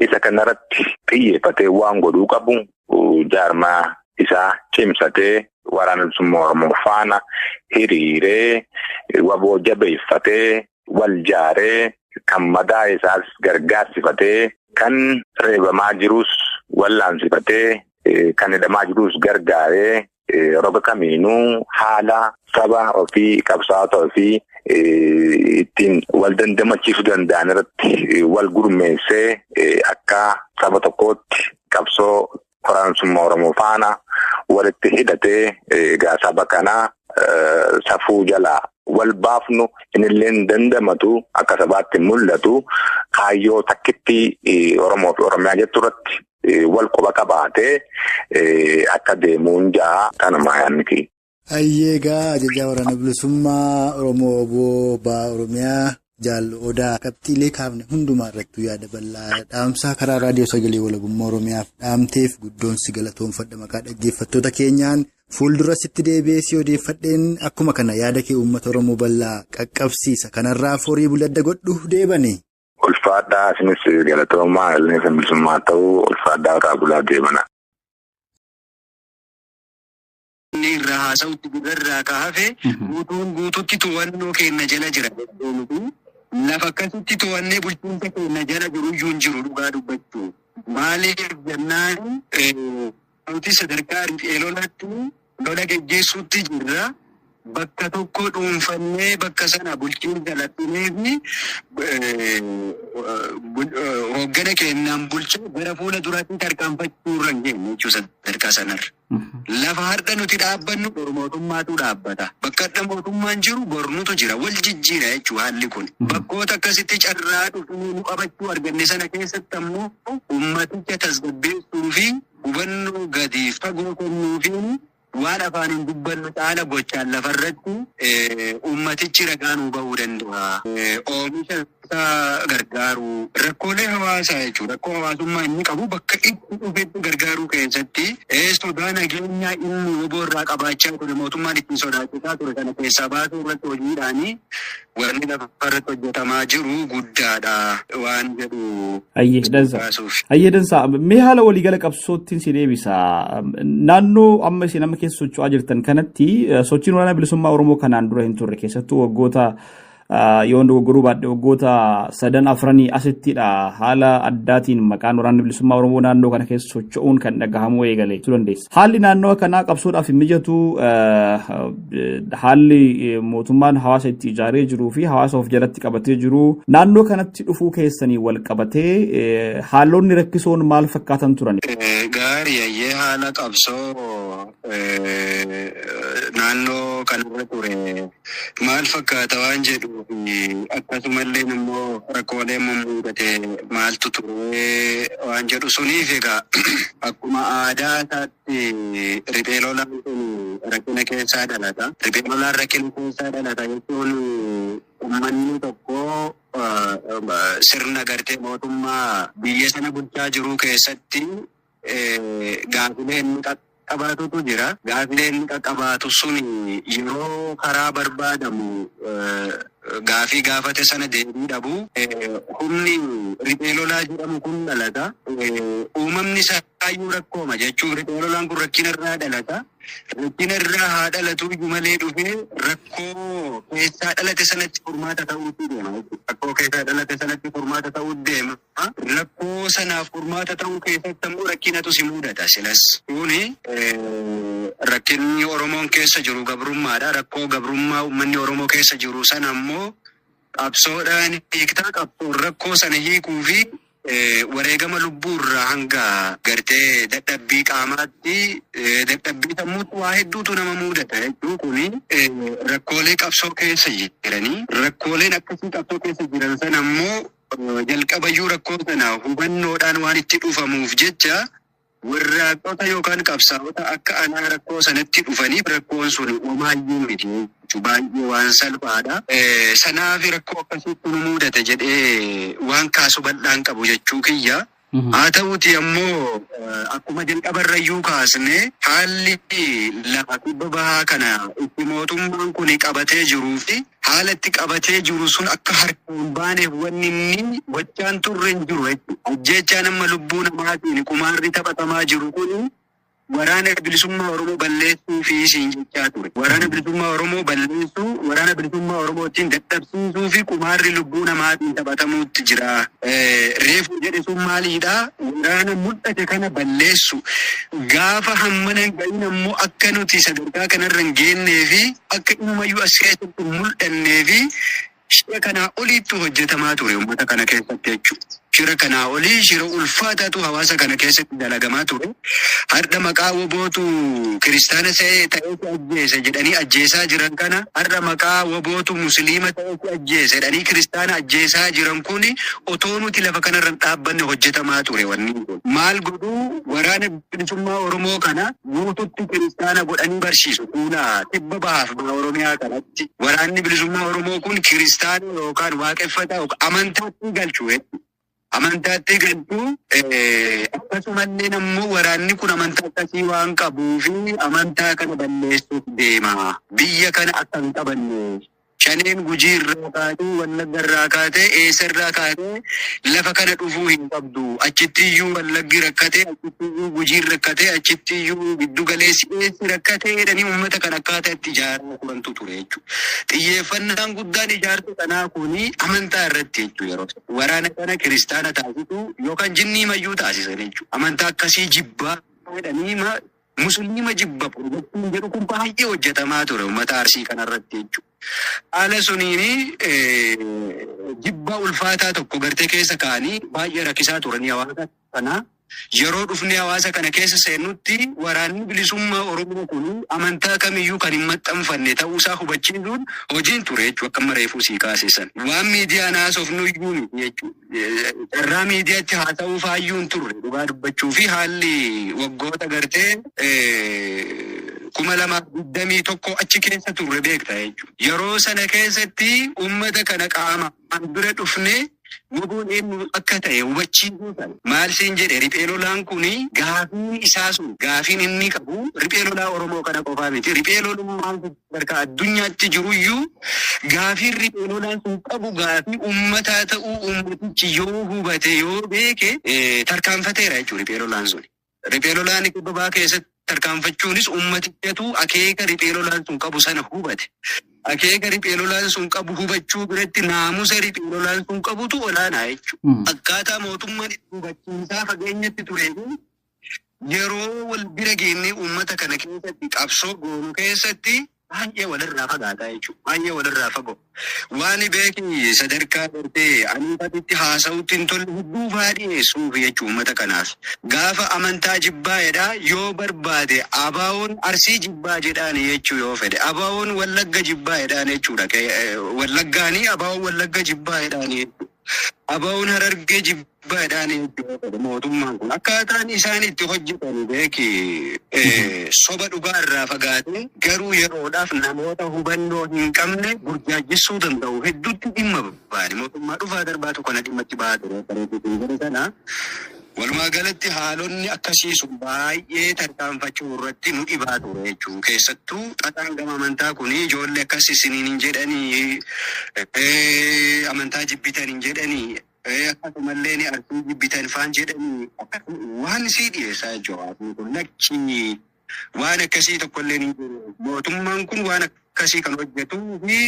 isa kanarratti xiyyeeffatee waan godhuu qabu jaarmaa isaa cimsatee waraana bilisummaa Oromoo faana hiriiree waboo jabeeffatee wal jaaree kan madaa isaas gargaarsifatee kan reebamaa jirus wallaansifatee kan hidhamaa jirus gargaaree. Roga kamiinuu haala saba ofii qabsaa'ota ofii ittiin wal dandamachiisuu danda'an irratti wal gurmeessee akka saba tokkootti qabsoo waraana bilisummaa Oromoo faana walitti hidhatee egaa saba kanaa safuu jalaa wal baafnu inillee dandamatu akka sabaatti mul'atu kaayyoo takkitti Oromoo fi Oromiyaa jettu irratti. Wal quba qabaatee akka deemuun ja'a kanuma yaadni. Hayyee egaa ajajaa waraana bilisummaa Oromoo Oboo Ba'aa Oromiyaa Jaal Odaa qabxiilee kaafne hundumaa irratti yaada bal'aa dhaamsaa karaa raadiyoo sagalee walabummaa Oromiyaaf dhaamteef guddoon si galatoomfadha maqaa dhaggeeffattoota keenyaan fuuldura sitti deebi'ee si odeeffadheen akkuma kana yaada kee uummata Oromoo bal'aa qaqqabsiisa kanarraa horii buladda godhu deebani. Ulfaadhaa isinis galatoomaa illee bilisummaa ta'uu ulfaadhaa irraa bulaa deemana. Inni irraa haasa'utti irraa kaafee guutuun guututti to'annoo keenya jala jira. Lafa akkasitti to'annee bulchiinsa keenya jala jiru iyyuu hin jiru dhugaa dubbachuu. Maaliif jennaan nuti sadarkaa riphee lolaatti lola geggeessuutti jirra. Bakka tokko dhuunfannee bakka sana bulchiinsa ladhinee fi hooggana keenyaan bulchaa gara fuula duraatti tarkaanfachuu irra hin geenye jechuudha sadarkaa sanarra. Lafa har'a nuti dhaabbannu boru mootummaatu dhaabbata. Bakka har'a mootummaan jiru bornutu jira. Wal jijjiira jechuudha haalli kun. Bakkoota akkasitti carraa dhufnee nu qabachuu arganne sana keessatti ammoo ummaticha tasgabbeessuu fi hubannoo gadi fagoo kennuufiin waan afaan hin dubbannu caala gochaan lafarratti ummatichi ragaa nuu bahuu danda'a. Oomisha isaa gargaaru rakkoolee hawaasaa jechuudha. Rakkoo hawaasummaa inni qabu bakka itti dhufetti gargaaruu keessatti sodaa nageenyaa inni woboo irraa qabaachaa ture mootummaan ittiin sodaachisaa ture kana keessaa baasuu irratti hojiidhaanii wanni lafarratti hojjetamaa jiru guddaadha waan jedhu Ayyee dansa. kaasuuf. Ayyee dansa. Mee haala waliigala qabsoottiin si deebisa. Naannoo amma isin amma keessa socho'aa jirtan kanatti sochiin waraana bilisummaa Oromoo kanaan dura hin turre, keessattuu waggoota, yoon dogoggoruu baadhe, waggoota sadan afranii asittidha haala addaatiin maqaan waraanni bilisummaa Oromoo naannoo kana keessa socho'uun kan dhagahamuu eegale jechuu dandeessa. Haalli naannoo kanaa qabsoodhaaf hin mijatu, haalli mootummaan hawaasa itti ijaaree jiruu fi hawaasa of jalatti qabatee jiru, naannoo kanatti dhufuu keessanii wal qabatee haalonni rakkisoon maal fakkaatan turan? Gaarii, ayyee, haala qabsoo naannoo kanarra ture maal fakkaata waan jedhuu fi akkasumallee immoo rakkoolee mummudate maaltu ture waan jedhu suniif, egaa akkuma aadaa isaatti riphee lolaan kun rakkina keessaa dhalata. Riphee lolaan rakkina keessaa dhalata jechuun uummanni tokko sirna gartee mootummaa biyya sana bulchaa jiru keessatti gaafilee inni qaqqabaatutu jira. Gaafilee inni qaqqabaatu sun yeroo karaa barbaadamu gaafii gaafate sana deebii dhabu, humni riphee lolaa jedhamu kun dhalata. Uumamni isaayyuu rakkooma jechuun riphee lolaan kun rakkina irraa dhalata. Rakkina irraa haa dhalatu iyyuu malee dhufee rakkoo keessaa dhalate sanatti furmaata ta'uutti deema jechuudha. Rakkoo keessaa dhalate sanatti furmaata ta'uu deema. Rakkoo sanaaf furmaata ta'uu keessatti ammoo rakkinatu si mudata silas. Kuni rakkinni Oromoon keessa jiru gabrummaadha. Rakkoo gabrummaa uummanni Oromoo keessa jiru sana ammoo qabsoodhaan hiiktaa, qabsoon rakkoo sana hiikuu fi wareegama lubbuu irraa hanga gartee dadhabbii qaamaatti, dadhabbii sammuutti waa hedduutu nama mudata jechuun kuni rakkoolee qabsoo keessa jiranii, rakkooleen akkasii qabsoo keessa jiran sana ammoo jalqabayyuu rakkoo sana hubannoodhaan waan itti dhufamuuf jecha warraaqota yookaan qabsaa'ota akka anaa rakkoo sanatti dhufaniif rakkoon sun homaayyuu miti jechuudha. Baay'ee waan salphaadha. Sanaaf rakkoo akkasiitti nu mudate jedhee waan kaasu bal'aan qabu jechuu kiyya. Haa ta'uuti ammoo akkuma jalqabarrayyuu kaasne, haalli lafa kibba bahaa kana itti mootummaan kun qabatee jiruu fi haala itti qabatee jiru sun akka harka hin baaneef wanni inni gochaan turre hin jiru jechuudha. Ajjeechaan amma lubbuu namaatiin qumaarri taphatamaa jiru kun waraana bilisummaa Oromoo balleessuu fi siin jechaa ture. Waraana bilisummaa Oromoo balleessuu, waraana bilisummaa Oromoo ittiin dadhabsiisuu fi qumaarri lubbuu namaatiin taphatamuutti jira. Reefu jedhe sun maaliidha? Waraana mul'ate kana balleessu. Gaafa hammana hin gahin ammoo akka nuti sadarkaa kanarra hin geennee fi akka inumayyuu as keessatti hin mul'annee fi shira kanaa oliitti hojjetamaa ture uummata kana keessatti jechuudha. Shira kanaa olii, shira ulfaataatu hawaasa kana keessatti dalagamaa ture. Har'a maqaa wobootu kiristaana ta'ee ta'ee si ajjeese jedhanii ajjeesaa jiran kana, har'a maqaa wobootu musliima ta'ee si ajjeese jedhanii kiristaana ajjeesaa jiran kun otoo nuti lafa kanarra hin dhaabbanne hojjetamaa ture wanni kun. Maal godhuu? Waraana bilisummaa Oromoo kana guututti kiristaana godhanii barsiisu fuula kibba bahaaf baha Oromiyaa kanatti. Waraanni bilisummaa Oromoo kun kiristaana yookaan waaqeffataa yookaan amantaatti galchu jechuudha. Amantaatti galchu, akkasumallee ammoo waraanni kun amantaa akkasii waan qabuu fi amantaa kana balleessuuf deema. Biyya kana akka hin qabanne shaneen Gujii irraa kaatee, Wallagga irraa kaatee, eessa irraa kaatee lafa kana dhufuu hin qabdu. Achitti iyyuu Wallaggi rakkatee, achitti iyyuu Gujiin rakkatee, achitti iyyuu giddu galeessi eessi rakkatee jedhanii uummata kana akkaataa itti ijaaraa turantu ture jechuudha. Xiyyeeffannaan guddaan ijaarsa kanaa kuni amantaa irratti jechuudha yeroo sana. Waraana kana kiristaana taasisu yookaan jinnii mayyuu taasisan jechuudha. Amantaa akkasii jibbaa jedhanii ma Musliima jibba jechuun jedhu kun baay'ee hojjetamaa ture uummata Arsii kanarratti jechuudha. Haala suniin jibba ulfaataa tokko gartee keessa kaa'anii baay'ee rakkisaa turanii hawaasa kana. Yeroo dhufnee hawaasa kana keessa seennutti waraanni bilisummaa Oromoo kun amantaa kamiyyuu kan hin maxxanfanne ta'uusaa hubachiisuun hojiin ture jechuudha akka amma reefuu sii kaasisan. Waan miidiyaan haasofnu iyyuu miti jechuudha. Carraa miidiyaatti haasa'uu faayyuu hin turre dhugaa dubbachuu fi haalli waggoota gartee 2021 achi keessa turre beekta jechuudha. Yeroo sana keessatti uummata kana qaamaan bira dhufnee WBOn eenyu akka ta'e hubachiisuu sana. Maal siin jedhe, riphee lolaan kun gaafiin isaa sun, gaafiin inni qabu riphee lolaa Oromoo kana qofaa miti. Riphee lolummaan sadarkaa addunyaatti jiruyyuu gaafiin riphee lolaan sun qabu gaafii uummataa ta'uu uummatichi yoo hubate, yoo beeke, tarkaanfateera jechuudha riphee lolaan sun. Riphee lolaan kibba bahaa keessatti tarkaanfachuunis uummatichatu akeeka riphee lolaan sun qabu sana hubate. Akeeka riphee lolaan sun qabu hubachuu biratti naamusa riphee lolaan sun qabutu olaanaa jechuudha. Akkaataa mootummaan itti hubachiisaa fageenyatti turee fi yeroo wal bira geennee uummata kana keessatti qabsoo goonu keessatti baay'ee walirraa fagaataa jechuudha. Baay'ee walirraa fagoo. Waan beeki sadarkaa gartee aniifatitti haasa'utti hin tolle hedduu faa dhiyeessuuf jechuudha uummata kanaaf. Gaafa amantaa jibbaa jedhaa yoo barbaade, ABOn Arsii jibbaa jedhaan jechuu yoo fedhe, ABOn Wallagga jibbaa jedhaan jechuudha. Wallaggaanii ABOn Wallagga jibbaa jedhaan jechuudha. ABOn Harargee jibbaa jedhaan jechuudha. Mootummaan kun akkaataan isaan itti hojjetan beeki soba dhugaa irraa fagaatee garuu yeroodhaaf namoota hubannoo hin qabne burjaajessuu danda'u hedduutti dhimma ba'ani. Mootummaa dhufaa darbaatu kana dhimma itti ba'aa ture. Bareedu sana. Walumaa galatti haalonni akkasii sun baay'ee tarkaanfachuu irratti nu dhibaa ture jechuudha. Keessattuu xaxaan gama amantaa kun ijoollee akkas isiniin hin jedhanii, amantaa jibbitan hin jedhanii, akkasumallee ni Arsii jibbitan faan jedhanii waan sii dhiyeessaa jechuudha. Hawaasni kun lakki, waan akkasii tokkollee ni jiru. Mootummaan kun waan akkasii kan hojjetuu fi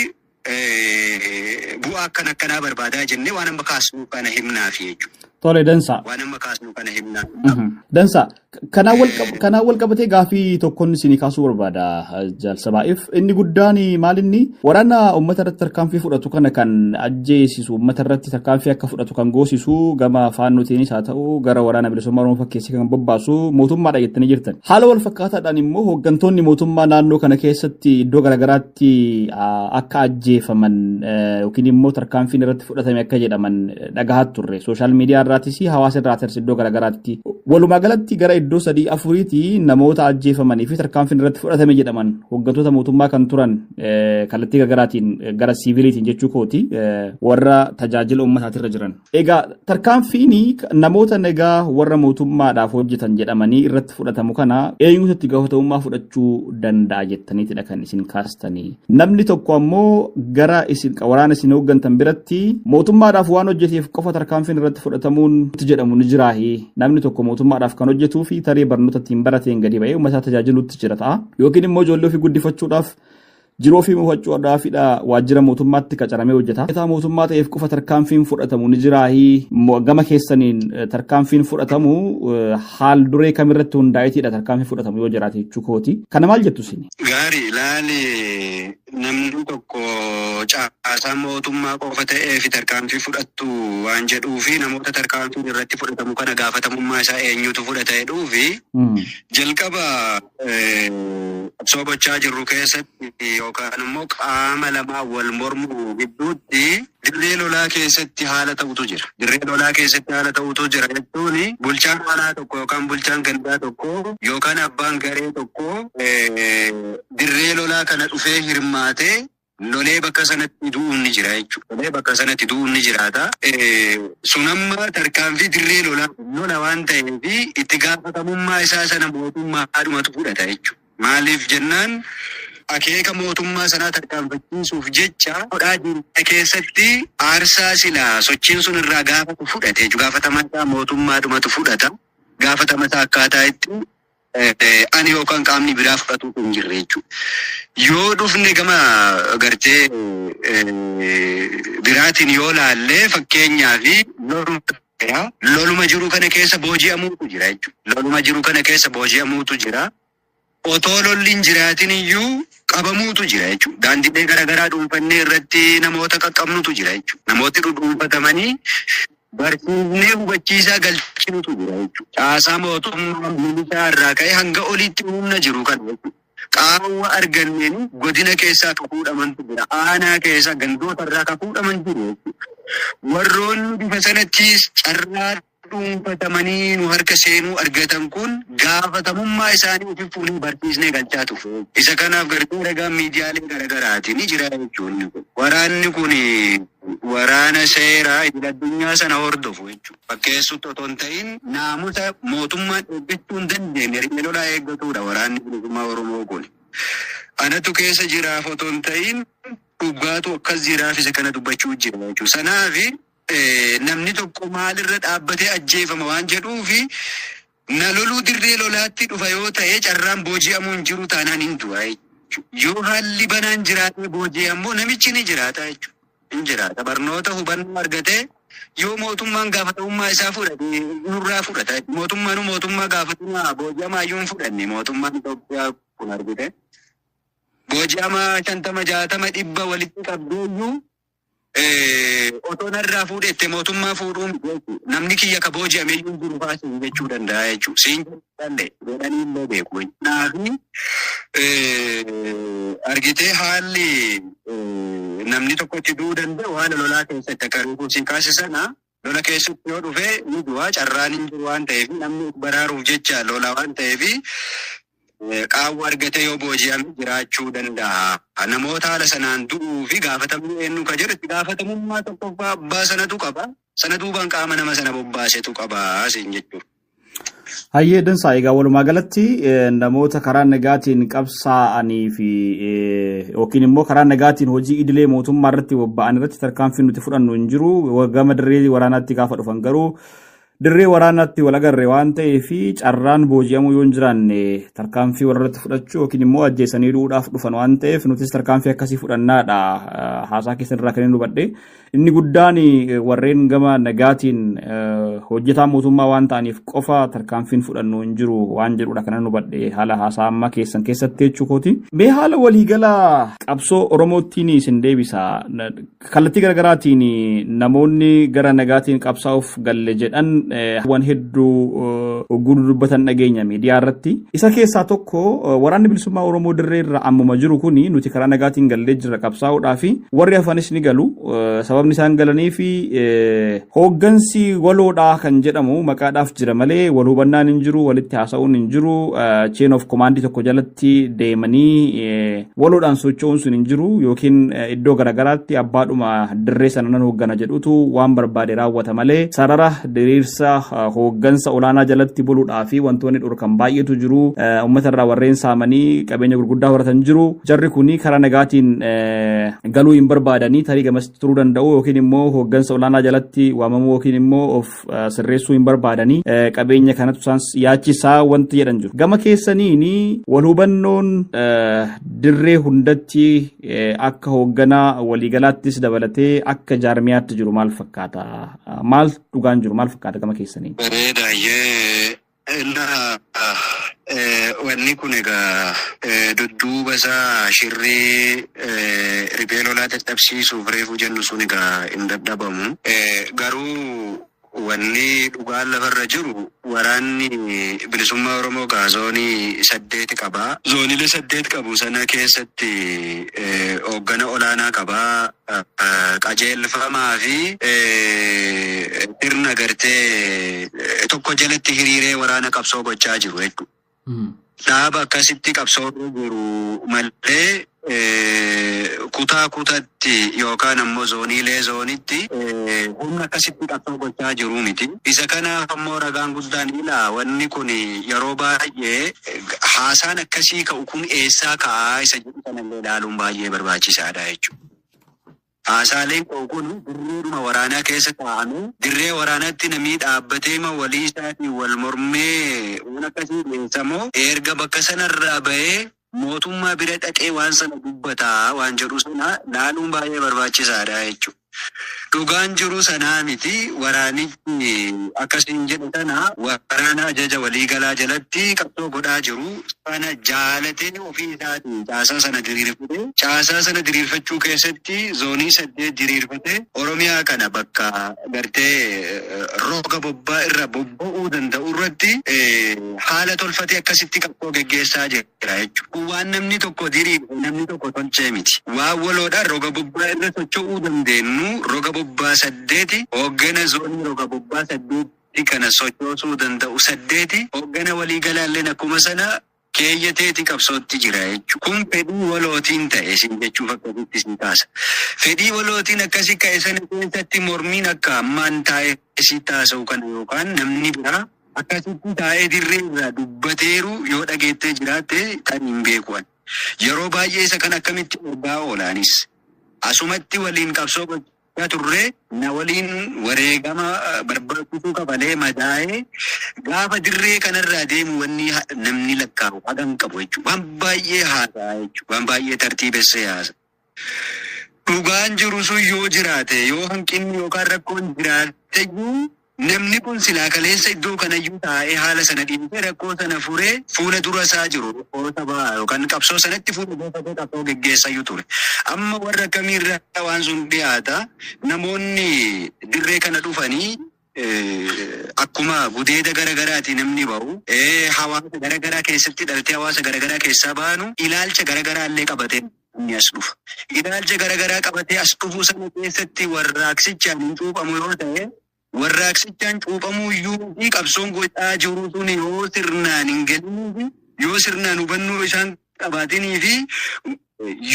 bu'aa akkan akkanaa barbaadaa jennee waan amma kaasnu kana himnaafi jechuudha. Tole, dansa. Waan amma kaasnu kana himnaa. Dansa. Kanaan wal qabatee gaafii tokkoon isinii kaasuu barbaada jaalsabaa'eef. Inni guddaan maal, inni waraana uummata irratti tarkaanfii fudhatu kana kan ajjeesisu, uummata irratti tarkaanfii akka fudhatu kan goosisu, gama faannootiinis haa ta'u gara waraana bilisummaa Oromoo fakkeessee kan bobbaasu mootummaadha jettanii jirtan. Haala wal fakkaataadhaan immoo hooggantoonni mootummaa naannoo kana keessatti iddoo garaagaraatti akka ajjeefaman yookiin immoo tarkaanfiin irratti fudhatame akka jedhaman dhagahaa turre. Social media irraatis hawaasa irraatis iddoo garaagaraatti. Walumaa galatti gara iddoo sadii afuriiti namoota ajjeefamanii fi tarkaanfiin irratti fudhatame jedhaman hooggantoota mootummaa kan turan, kallattii garaagaraatiin gara siiviliitiin jechuu kooti, warra tajaajila uummataatirra jiran. Egaa tarkaanfiin namoota nagaa warra mootummaadhaaf hojjetan jedhamanii irratti fudhatamu kana eenyutu itti gaafatamummaa fudhachuu danda'a jettaniitidha kan isin kaastanii? Namni tokko ammoo gara isin waraana isin hooggantan biratti mootummaadhaaf waan hojjeteef qofa tarkaanfiin irratti fudhatamuun jedhamu ni jiraahi. Namni tokko mootummaadhaaf kan hojjetuu fi tarii barnoota ittiin barateen gadi ba'ee uummata tajaajiluutti jira ta'a. Yookiin immoo ijoollee ofii guddifachuudhaaf, jiruu ofii mo'achuudhaafidha waajjira mootummaatti qacaramee hojjeta. Mootummaa ta'eef qofa tarkaanfiin fudhatamu ni jiraahi? Gama keessaniin tarkaanfiin fudhatamu haal duree kamirratti hundaa'eetiidha tarkaanfiin fudhatamu yoo jiraate jechuu kooti. Kana maal jettu isin? Gaarii, ilaali, namni tokko caasaa mootummaa qofa ta'ee fi tarkaanfii fudhattu waan jedhuu fi namoota tarkaanfiin irratti fudhatamu kana gaafatamummaa isaa eenyutu fudhata jedhuu fi jalqaba qabsoo gochaa jirru keessatti yookaan immoo qaama lamaa wal mormuu gidduutti dirree lolaa keessatti haala ta'utu jira. Dirree lolaa keessatti haala ta'utu jira jechuun bulchaan aanaa tokko yookaan bulchaan gandaa tokko yookaan abbaan garee tokko dirree lolaa kana dhufee hirmaatee lolee bakka sanatti du'uun ni jira jechuudha. Lolee bakka sanatti du'uun ni jiraata. Sun amma tarkaanfii dirree lolaa lola waan ta'eef itti gaafatamummaa isaa sana mootummaadhumatu fudhata jechuudha. Maaliif jennaan, akeeka mootummaa sanaa tarkaanfachiisuuf jecha godhaa jiru keessatti aarsaa silaa sochiin sun irraa gaafatu fudhate jechuudha. Gaafatamaa isaa mootummaadhumatu fudhata. Gaafatama isaa akkaataa itti ani yookaan qaamni biraa fudhatu hin jirre jechuudha. Yoo dhufne gama gartee biraatiin yoo laallee, fakkeenyaaf loluma jiru kana keessa booji'amuutu jira jechuudha. Loluma jiru kana keessa booji'amuutu jira. Otoo lolli hin jiraatin iyyuu qabamuutu jira jechuudha. Daandiilee garaagaraa dhuunfannee irratti namoota qaqqabnutu jira jechuudha. Namooti dhuunfatamanii barsiifnee hubachiisaa galchinutu jira jechuudha. Caasaa mootummaa milishaa irraa ka'ee hanga olitti humna jiru kana jechuudha. Qaawwa arganneen godina keessaa ka fuudhamantu jira. Aanaa keessaa gandoota irraa ka fuudhaman jiru jechuudha. Warroonni bifa sanattis carraa dhuunfatamanii nu harka seenuu argatan kun gaafatamummaa isaanii ofi fuunee barsiisnee galchaa turre. Isa kanaaf gartuu ragaan miidiyaalee garaagaraatiin ni jira jechuun. Waraanni kun waraana seeraa idil addunyaa sana hordofu jechuudha. Fakkeessutti otoo hin ta'in naamusa mootummaan eeggachuu hin dandeenye riphee lolaa eeggatudha waraanni bilisummaa Oromoo kun. Anatu keessa jiraaf otoo hin ta'in dhugaatu akkas jiraaf isa kana dubbachuu jira jechuudha. Sanaafi namni tokko maalirra dhaabbatee ajjeefama waan jedhuufi na loluu dirree lolaatti dhufa yoo ta'e carraan booji'amuu hin jiru taanaan hin du'a jechuudha. Yoo haalli banaan jiraatee booji'ammoo namichi ni jiraata jechuudha. Hin jiraata. Barnoota hubannoo argatee yoo mootummaan gaafatamummaa isaa fudhate nurraa fudhata. Mootummaan mootummaa gaafatamummaa booji'amaa iyyuu hin fudhanne mootummaan Itoophiyaa kun argite. Booji'amaa 50 60 100 walitti qabdee iyyuu otoo narraa fuudhette mootummaa fuudhuu miti jechuudha. Namni kiyya ka booji'ame iyyuu jiru fa'aa siin jechuu danda'a jechuudha. Siin danda'e jedhanii illee beeku. Kanaafi argitee haalli namni tokko itti du'uu danda'u haala lolaa keessatti akka reefuu siin kaase sana lola keessatti yoo dhufe ni du'a carraan hin jiru waan ta'eef namni of baraaruuf jecha lola waan ta'eef qaawwa argatee yoo booji'ame jiraachuu danda'a. Namoota haala sanaan du'uu fi gaafatamni eenyu ka jedhu itti gaafatamummaa tokkoffaa abbaa sanatu qaba. Sana duubaan qaama nama sana bobbaasetu qaba siin jechuudha. Hayyee dansaa egaa walumaa galatti namoota karaa nagaatiin qabsaa'anii fi yookiin immoo karaa nagaatiin hojii idilee mootummaa irratti bobba'an irratti tarkaanfii nuti fudhannu hin jiru. Gama dirree waraanaatti gaafa dhufan garuu dirree waraanaatti wal agarre waan ta'eef carraan booji'amuu yoo hin jiraanne tarkaanfii walirratti fudhachuu yookiin immoo ajjeesanii du'uudhaaf dhufan waan ta'eef nutis tarkaanfii akkasii fudhannaadha. Haasaa keessan irraa kan inni hubadhe. Inni guddaan warreen gama nagaatiin hojjetaa mootummaa waan ta'aniif qofa tarkaanfiin fudhannu hin jiru waan jedhudha kanan hubadhe haala haasaa ammaa keessan keessatti jechuu kooti. Mee haala waliigalaa qabsoo Oromoottiin isin deebisa. Kallattii garaagaraatiin namoonni gara nagaatiin qabsaa'uuf galle jedhan waan hedduu hogguu dubbatan dhageenya miidiyaa irratti. Isa keessaa tokko waraanni bilisummaa Oromoo dirree irra ammuma jiru kuni nuti karaa nagaatiin gallee jirra qabsaa'uudhaa fi warri hafanis ni galu. Sababni isaan galanii fi hooggansi waloodhaa kan jedhamu maqaadhaaf jira malee wal hubannaan hin jiru, walitti haasa'uun hin jiru, chain of command tokko jalatti deemanii waloodhaan socho'uun sun hin jiru yookiin iddoo garaagaraatti abbaadhuma dirree sana nan hooggana jedhutu waan barbaade raawwata malee sarara diriirsa hooggansa olaanaa jalatti buluudhaa fi wantoonni dhorkan baay'eetu jiru. Uummata irraa warreen saamanii qabeenya gurguddaa horatan jiru. Jarri kuni karaa nagaatiin galuu hin barbaadanii tarii gamas turuu danda'u yookiin immoo hooggansa olaanaa jalatti waamamuu yookiin immoo of sirreessuu hin barbaadanii qabeenya kanatu isaan yaachisaa wanti jedhan jiru. Gama keessaniin wal hubannoon dirree hundatti akka hoogganaa waliigalaattis dabalatee akka jaarmiyaatti jiru maal fakkaata? Maal dhugaan jiru maal fakkaata gama keessaniin? Bareeda yee wanni kun egaa dudduuba isaa shirrii riphee lolaa dadhabsiisuuf reefuu jennu sun egaa hin dadhabamu. Garuu wanni dhugaan lafarra jiru waraanni bilisummaa Oromoo egaa zoonii 8 qaba. Zooniilee 8 qabu sana keessatti hooggana olaanaa qaba. Qajeelfamaa fi sirna gartee tokko jalatti hiriiree waraana qabsoo gochaa jiru jechuudha. Dhaaba akkasitti qabsoo jiru malee kutaa kutatti yookaan ammoo zooniilee zoonitti humna akkasitti qabsoo gochaa jiru miti. Isa kanaaf ammoo ragaan guddaan ilaa wanni kun yeroo baay'ee haasaan akkasii ka'u kun eessaa ka'aa isa jedhu kanallee ilaaluun baay'ee barbaachisaadha jechuudha. Haasaaleen ka'u kun dirreedhuma waraanaa keessa taa'ame dirree waraanaatti namni dhaabbateema walii isaatiin wal mormee waan akkasii dhiyeessamoo erga bakka sanarraa bahee mootummaa bira dhaqee waan sana dubbataa waan jedhu sana laaluun baay'ee barbaachisaadha jechuudha. Dhugaan jiru sanaa miti. Waraanichi akkasiin jedhu sana waraana ajaja waliigalaa jalatti qabsoo godhaa jiru sana jaalatee ofii isaatiin caasaa sana diriirfatee, caasaa sana diriirfachuu keessatti zoonii 8 diriirfatee, Oromiyaa kana bakka gartee roga bobbaa irra bobba'uu danda'u irratti haala tolfatee akkasitti qabsoo geggeessaa jira jechuudha. Kun waan namni tokko diriirfe, namni tokko tolchee miti. Waan waloodhaan roga bobbaa irra socho'uu dandeenyu roga bobbaa 8, hooggana zoonii roga bobbaa 8 kana sochoosuu danda'u 8, hooggana waliigalaalleen akkuma sana keeyyateeti qabsootti jira jechuudha. Kun fedhii walootiin ta'e sin jechuuf akkasitti sin kaasa. Fedhii walootiin akkasi ka'e sana keessatti mormiin akka ammaan taa'ee si taasa'u kana yookaan namni biraa akkasitti taa'ee dirree irraa dubbateeru yoo dhageettee jiraatte kan hin beeku. Yeroo baay'ee isa kan akkamitti ergaa oolaanis asumatti waliin qabsoo gochaa turre, na waliin wareegama barbaachisuu kafalee madaa'ee gaafa dirree kanarraa deemu wanni namni lakkaa'u hagam qabu jechuudha. Waan baay'ee haasa'a jechuudha. Waan baay'ee tartiibessee haasa'a. Dhugaan jiru sun yoo jiraate, yoo hanqinni yookaan rakkoon jiraate iyyuu, namni kun silaa kaleessa iddoo kanayyuu taa'ee haala sana dhiisee, rakkoo sana furee, fuula dura isaa jiru rakkoo sabaa yookaan qabsoo sanatti fuula buufatee qabsoo geggeessayyuu ture. Amma warra akkamiirraa waan sun dhiyaata? Namoonni dirree kana dhufanii akkuma gudeeda garagaraati namni bahu, hawaasa garagaraa keessatti dhalatee hawaasa garagaraa keessaa baanu, ilaalcha garagaraa illee qabatee namni as dhufa. Ilaalcha garagaraa qabatee as dhufu sana keessatti warraaqsichaan hin cuuphamu yoo ta'e, warraaqsichaan cuuphamuu iyyuu fi qabsoon godhaa jiru sun yoo sirnaan hin galinii fi yoo sirnaan hubannoo isaan qabaatinii fi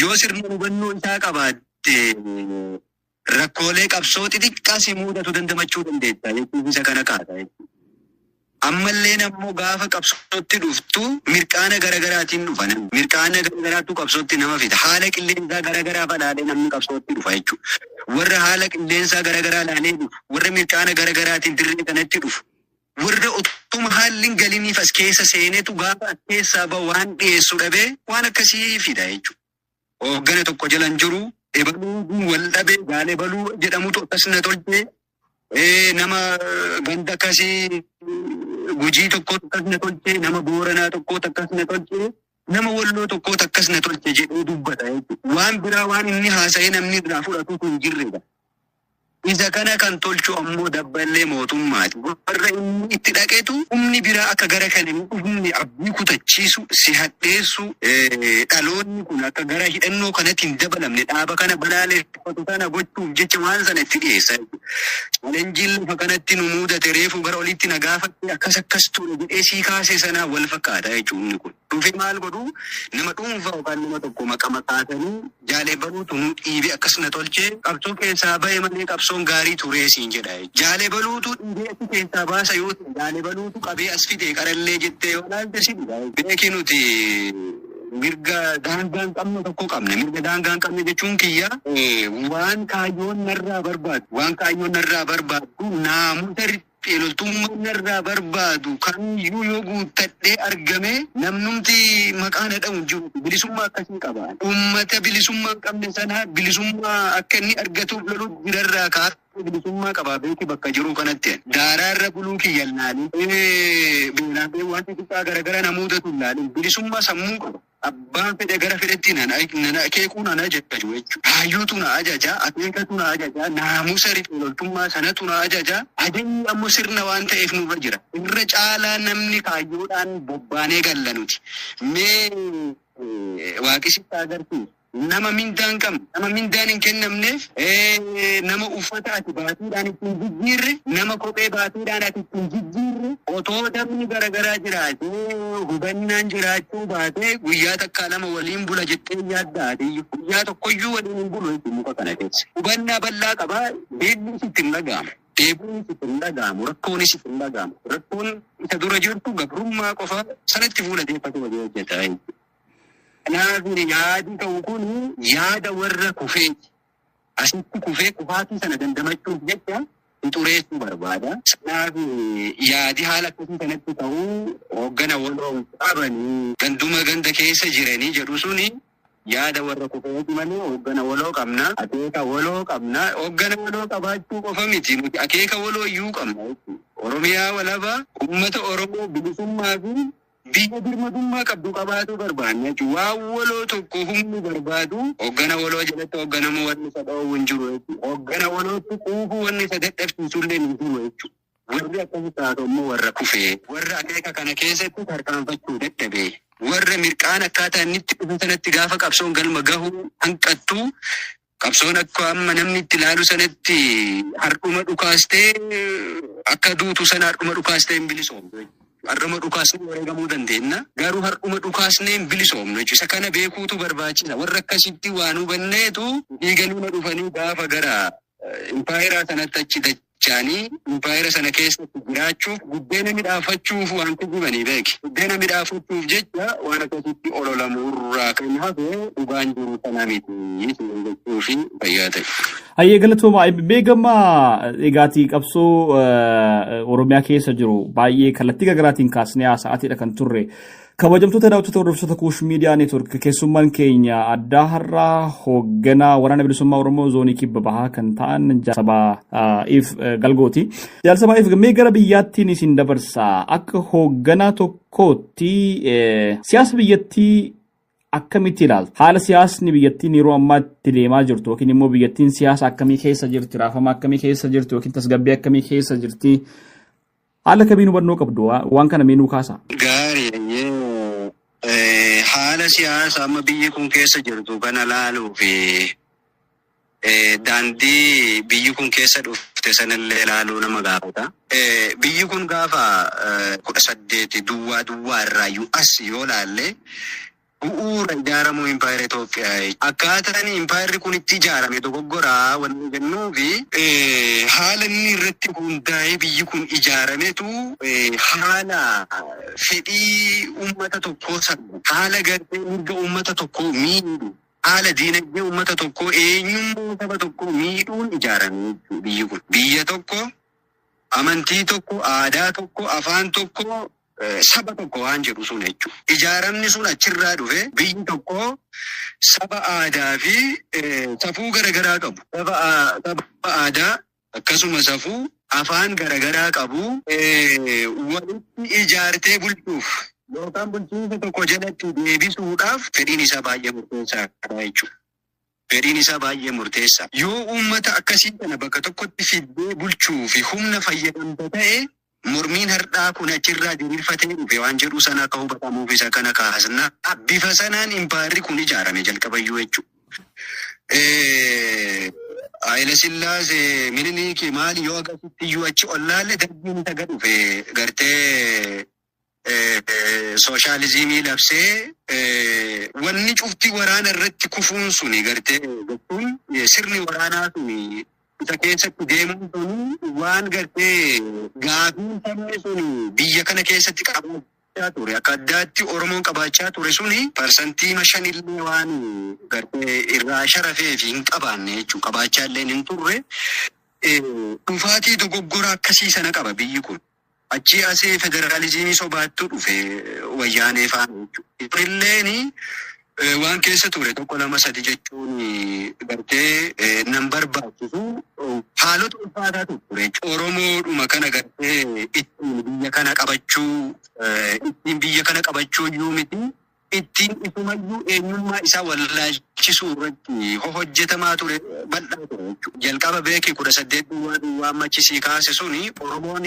yoo sirnaan hubannoo isaa qabaatte, rakkoolee qabsoo xixiqqaa si mudatu dandamachuu dandeessa jechuun isa kana kaasa jechuudha. Ammallee ammoo gaafa qabsootti dhuftu mirqaana garagaraatiin dhufa namni. Mirqaana garagaraatu qabsootti nama fida. Haala qilleensaa garagaraa falaalee namni qabsootti dhufa jechuudha. Warra haala qilleensaa garagaraa laalee dhufu, warra mirqaana garagaraatiin dirree kanatti dhufu, warra utuma haalli hin galiniif as keessa seenetu gaafa as keessaa bahu waan dhiyeessu dhabee waan akkasii fida jechuudha. Hooggana tokko jala hin jiru, ebaluu wal dhabee gaalee baluu jedhamutu akkas na tolchee, nama ganda akkasii Gujii tokko akkas na tolchee, nama Booranaa tokko akkas na tolchee, nama Walloo tokko akkas na tolche jedhee dubbata jechuudha. Waan biraa waan inni haasa'ee namni irraa fudhatutu hin jirredha. Isa kana kan tolchu ammoo dabballee mootummaati. Warra inni itti dhaqetu humni biraa akka gara kana hin dhufne abdii kutachiisu, si hadheessu, dhaloonni kun akka gara hidhannoo kanatti hin dabalamne, dhaaba kana balaaleffatu kana gochuuf jecha waan sana itti dhiyeessa. Challengeiin lafa kanatti nu mudate, reefu gara olitti na gaafatte, akkas akkas ture jedhee sii kaase sanaa wal fakkaata jechuun inni kun. Dhufee maal godhu? Nama dhuunfaa yookaan nama tokko maqama kaasanii jaalee baluutu nu dhiibee akkas na tolchee, qabsoo keessaa bahe malee qabsoon gaarii turee siin jedha. Jaalee baluutu dhiibee achi keessaa baasa yoo ta'e, jaalee baluutu qabee as fide qarallee jettee yoo ilaalte si dhiba. Beeki, nuti mirga daangaa hin qabne tokko qabne. Mirga daangaa hin qabne jechuun kiyya waan kaayyoon narraa barbaadu, waan kaayyoon narraa barbaadu, naamusa loltummaa narraa barbaadu kamiyyuu yoo guuttadhee argame, namnumti maqaa na dha'u hin jiru. Bilisummaa akkasii qaba. Uummata bilisummaa hin qabne sana bilisummaa akka inni argatuuf loluu jirarraa kaasee bilisummaa qaba beeki bakka jiru kanatti. Daaraarra buluu kiyya laalin. Beelaa fi wanti xiqqaa garaagaraa namootatu laalin. Bilisummaa sammuu qaba. Abbaan fedhe gara fedhetti nan akeekuu nan ajaju jechuudha. Kaayyootu na ajaja, akeekatu na ajaja, naamusa loltummaa sanatu na ajaja. Ajajni ammoo sirna waan ta'eef nurra jira. Irra caalaa namni kaayyoodhaan bobbaanee galla nuti. Mee waaqisitti agarsiisu. Nama mindaan qabne, nama mindaan hin kennamneef, nama uffata ati baatiidhaan ittiin jijjiirre, nama kophee baatiidhaan ati ittiin jijjiirre, otoo dabni garaagaraa jiraatee, hubannaan jiraachuu baatee, guyyaa takkaa lama waliin bula jettee yaadda atiyyuu? Guyyaa tokkoyyuu waliin hin bulu jechuudha muka kana keessa. Hubannaa bal'aa qabaa, beelli sitti hin dhaga'amu. Dheebuun sitti hin dhaga'amu, rakkoonis sitti hin dhaga'amu. Rakkoon isa dura jirtu gabrummaa qofa sanatti fuula deeffatu hojii hojjeta jechuudha. Kanaaf yaadi ta'u kun yaada warra kufeeti. Asitti kufee kufaatii sana dandamachuuf jecha xureessuu barbaada. Kanaaf yaadi haala akkasii kanatti ta'uu hooggana waloo qabanii ganduma ganda keessa jiranii jedhu suni Yaada warra kufeeti malee hooggana waloo qabna. Akeeka waloo qabna. Hooggana waloo qabaachuu qofa miti. Nuti akeeka waloo iyyuu qabna jechuudha. Oromiyaa walabaa uummata Oromoo bilisummaa fi biyya birmadummaa qabdu qabaatu barbaanna jechuudha. Waan waloo tokko humni barbaadu hooggana waloo jalatti hoogganamu wanni isa dhoowwu hin jiru jechuudha. Hooggana walootti quufuu wanni isa dadhabsiisullee hin jiru jechuudha. Warri akkasii taatu immoo warra kufee, warra akeeka kana keessatti tarkaanfachuu dadhabe, warra mirqaan akkaataa inni itti dhufe sanatti gaafa qabsoon galma gahuu hanqattu, qabsoon akka amma namni itti ilaalu sanatti har'uma dhukaastee akka duutu sana har'uma dhukaastee hin bilisoomtu. Har'uma dhukaasnee wareegamuu dandeenya. Garuu har'uma dhukaasnee hin bilisoomnu jechuudha. Isa kana beekuutu barbaachisa. Warra akkasitti waan hubanneetu dhiiganuma dhufanii gaafa gara impaayeraa sanatti achi dachaanii impaayera sana keessatti jiraachuuf buddeena midhaafachuuf waan kijibanii beeki. Buddeena midhaafachuuf jecha waan akkasitti ololamuurraa kan hafe dhugaan jiru sana miti jechuu fi fayyaa ta'e. Hayyee, galatooma. Beekama egaatii qabsoo Oromiyaa keessa jiru baay'ee kallattii garaagaraatiin kaasnee haasa'aatiidha kan turre. Kabajamtoota daawwattoota, hordoftoota Kuush Miidiyaa Neetwork, keessummaan keenya addaa har'aa hoogganaa Waraana Bilisummaa Oromoo Zoonii Kibba Bahaa kan ta'an Jaalsabaa If Galgooti. Jaalsabaa If, mee gara biyyaattiin isin dabarsa. Akka hoogganaa tokkootti siyaasa biyyattii akkamitti ilaaltu? Haala siyaasni biyyattiin yeroo ammaatti deemaa jirtu yookiin immoo biyyattiin siyaasa akkamii keessa jirti, raafama akkamii keessa jirti yookiin tasgabbii akkamii keessa jirti? Haala kamiin hubannoo qabdu? Waan kana mee nuu kaasa? Gaarii. Haala siyaasa amma biyyi kun keessa jirtu kana laaluu fi daandii biyyi kun keessa dhufte sanallee laaluu nama gaafata. Biyyi kun gaafa 1800 irraayyuu as yoo laalle, bu'uura ijaaramuu impaayera Itoophiyaa. Akkaataan impaayerri kun itti ijaarame dogoggoraa wanni jennuu fi haala inni irratti hundaa'ee biyyi kun ijaarametu haala fedhii uummata tokkoo sarbu, haala gartee mirga uummata tokkoo miidhu, haala diinagdee uummata tokkoo, eenyummaa saba tokkoo miidhuun ijaarame jechuudha biyyi kun. Biyya tokko, amantii tokko, aadaa tokko, afaan tokko, saba tokko waan jedhu sun jechuudha. Ijaaramni sun achirraa dhufe. Biyyi tokko saba aadaa fi safuu garaagaraa qabu. Saba aadaa akkasuma safuu, afaan garaagaraa qabu walitti ijaartee bulchuuf yookaan bulchiinsa tokko jalatti deebisuudhaaf fedhiin isaa baay'ee murteessaadha jechuudha. Fedhiin isaa baay'ee murteessa. Yoo uummata akkasii kana bakka tokkotti fiddee bulchuu fi humna fayyadamta ta'e, mormiin har'aa kun achirraa diriirfatee dhufe waan jedhu sana akka hubatamuuf isa kana kaasna. Bifa sanaan impaayerri kun ijaarame jalqabayyuu jechuudha. Haayila Sillaasee, Miniliikii, maali yoo akkasitti iyyuu achi ollaalle, Dargiin isa gad dhufe gartee sooshaalizimii labsee, wanni cufti waraana irratti kufuun suni, gartee jechuun sirni waraanaa suni isa keessatti deemuun suni, waan gartee gaafiin sabni suni biyya kana keessatti qabaachaa ture, akka addaatti Oromoon qabaachaa ture suni, parsantiima 5 illee waan gartee irraa sharafee fi hin qabaanne jechuudha. Qabaachaa illee hin turre. Dhufaatii dogoggora akkasii sana qaba biyyi kun. Achii asii federaalizimii sobaattu dhufe Wayyaanee faana jechuudha. Kunilleen waan keessa ture tokko, lama, sadi jechuun gartee nan barbaachisu, haalota ulfaataa ture jechuudha. Oromoodhuma kana gartee ittiin biyya kana qabachuu, ittiin biyya kana qabachuu iyyuu miti, ittiin isumayyuu eenyummaa isaa wallaalchisuu irratti hojjetamaa ture bal'aa ture jechuudha. Jalqaba beeki, 1800 ammachisii kaase suni Oromoon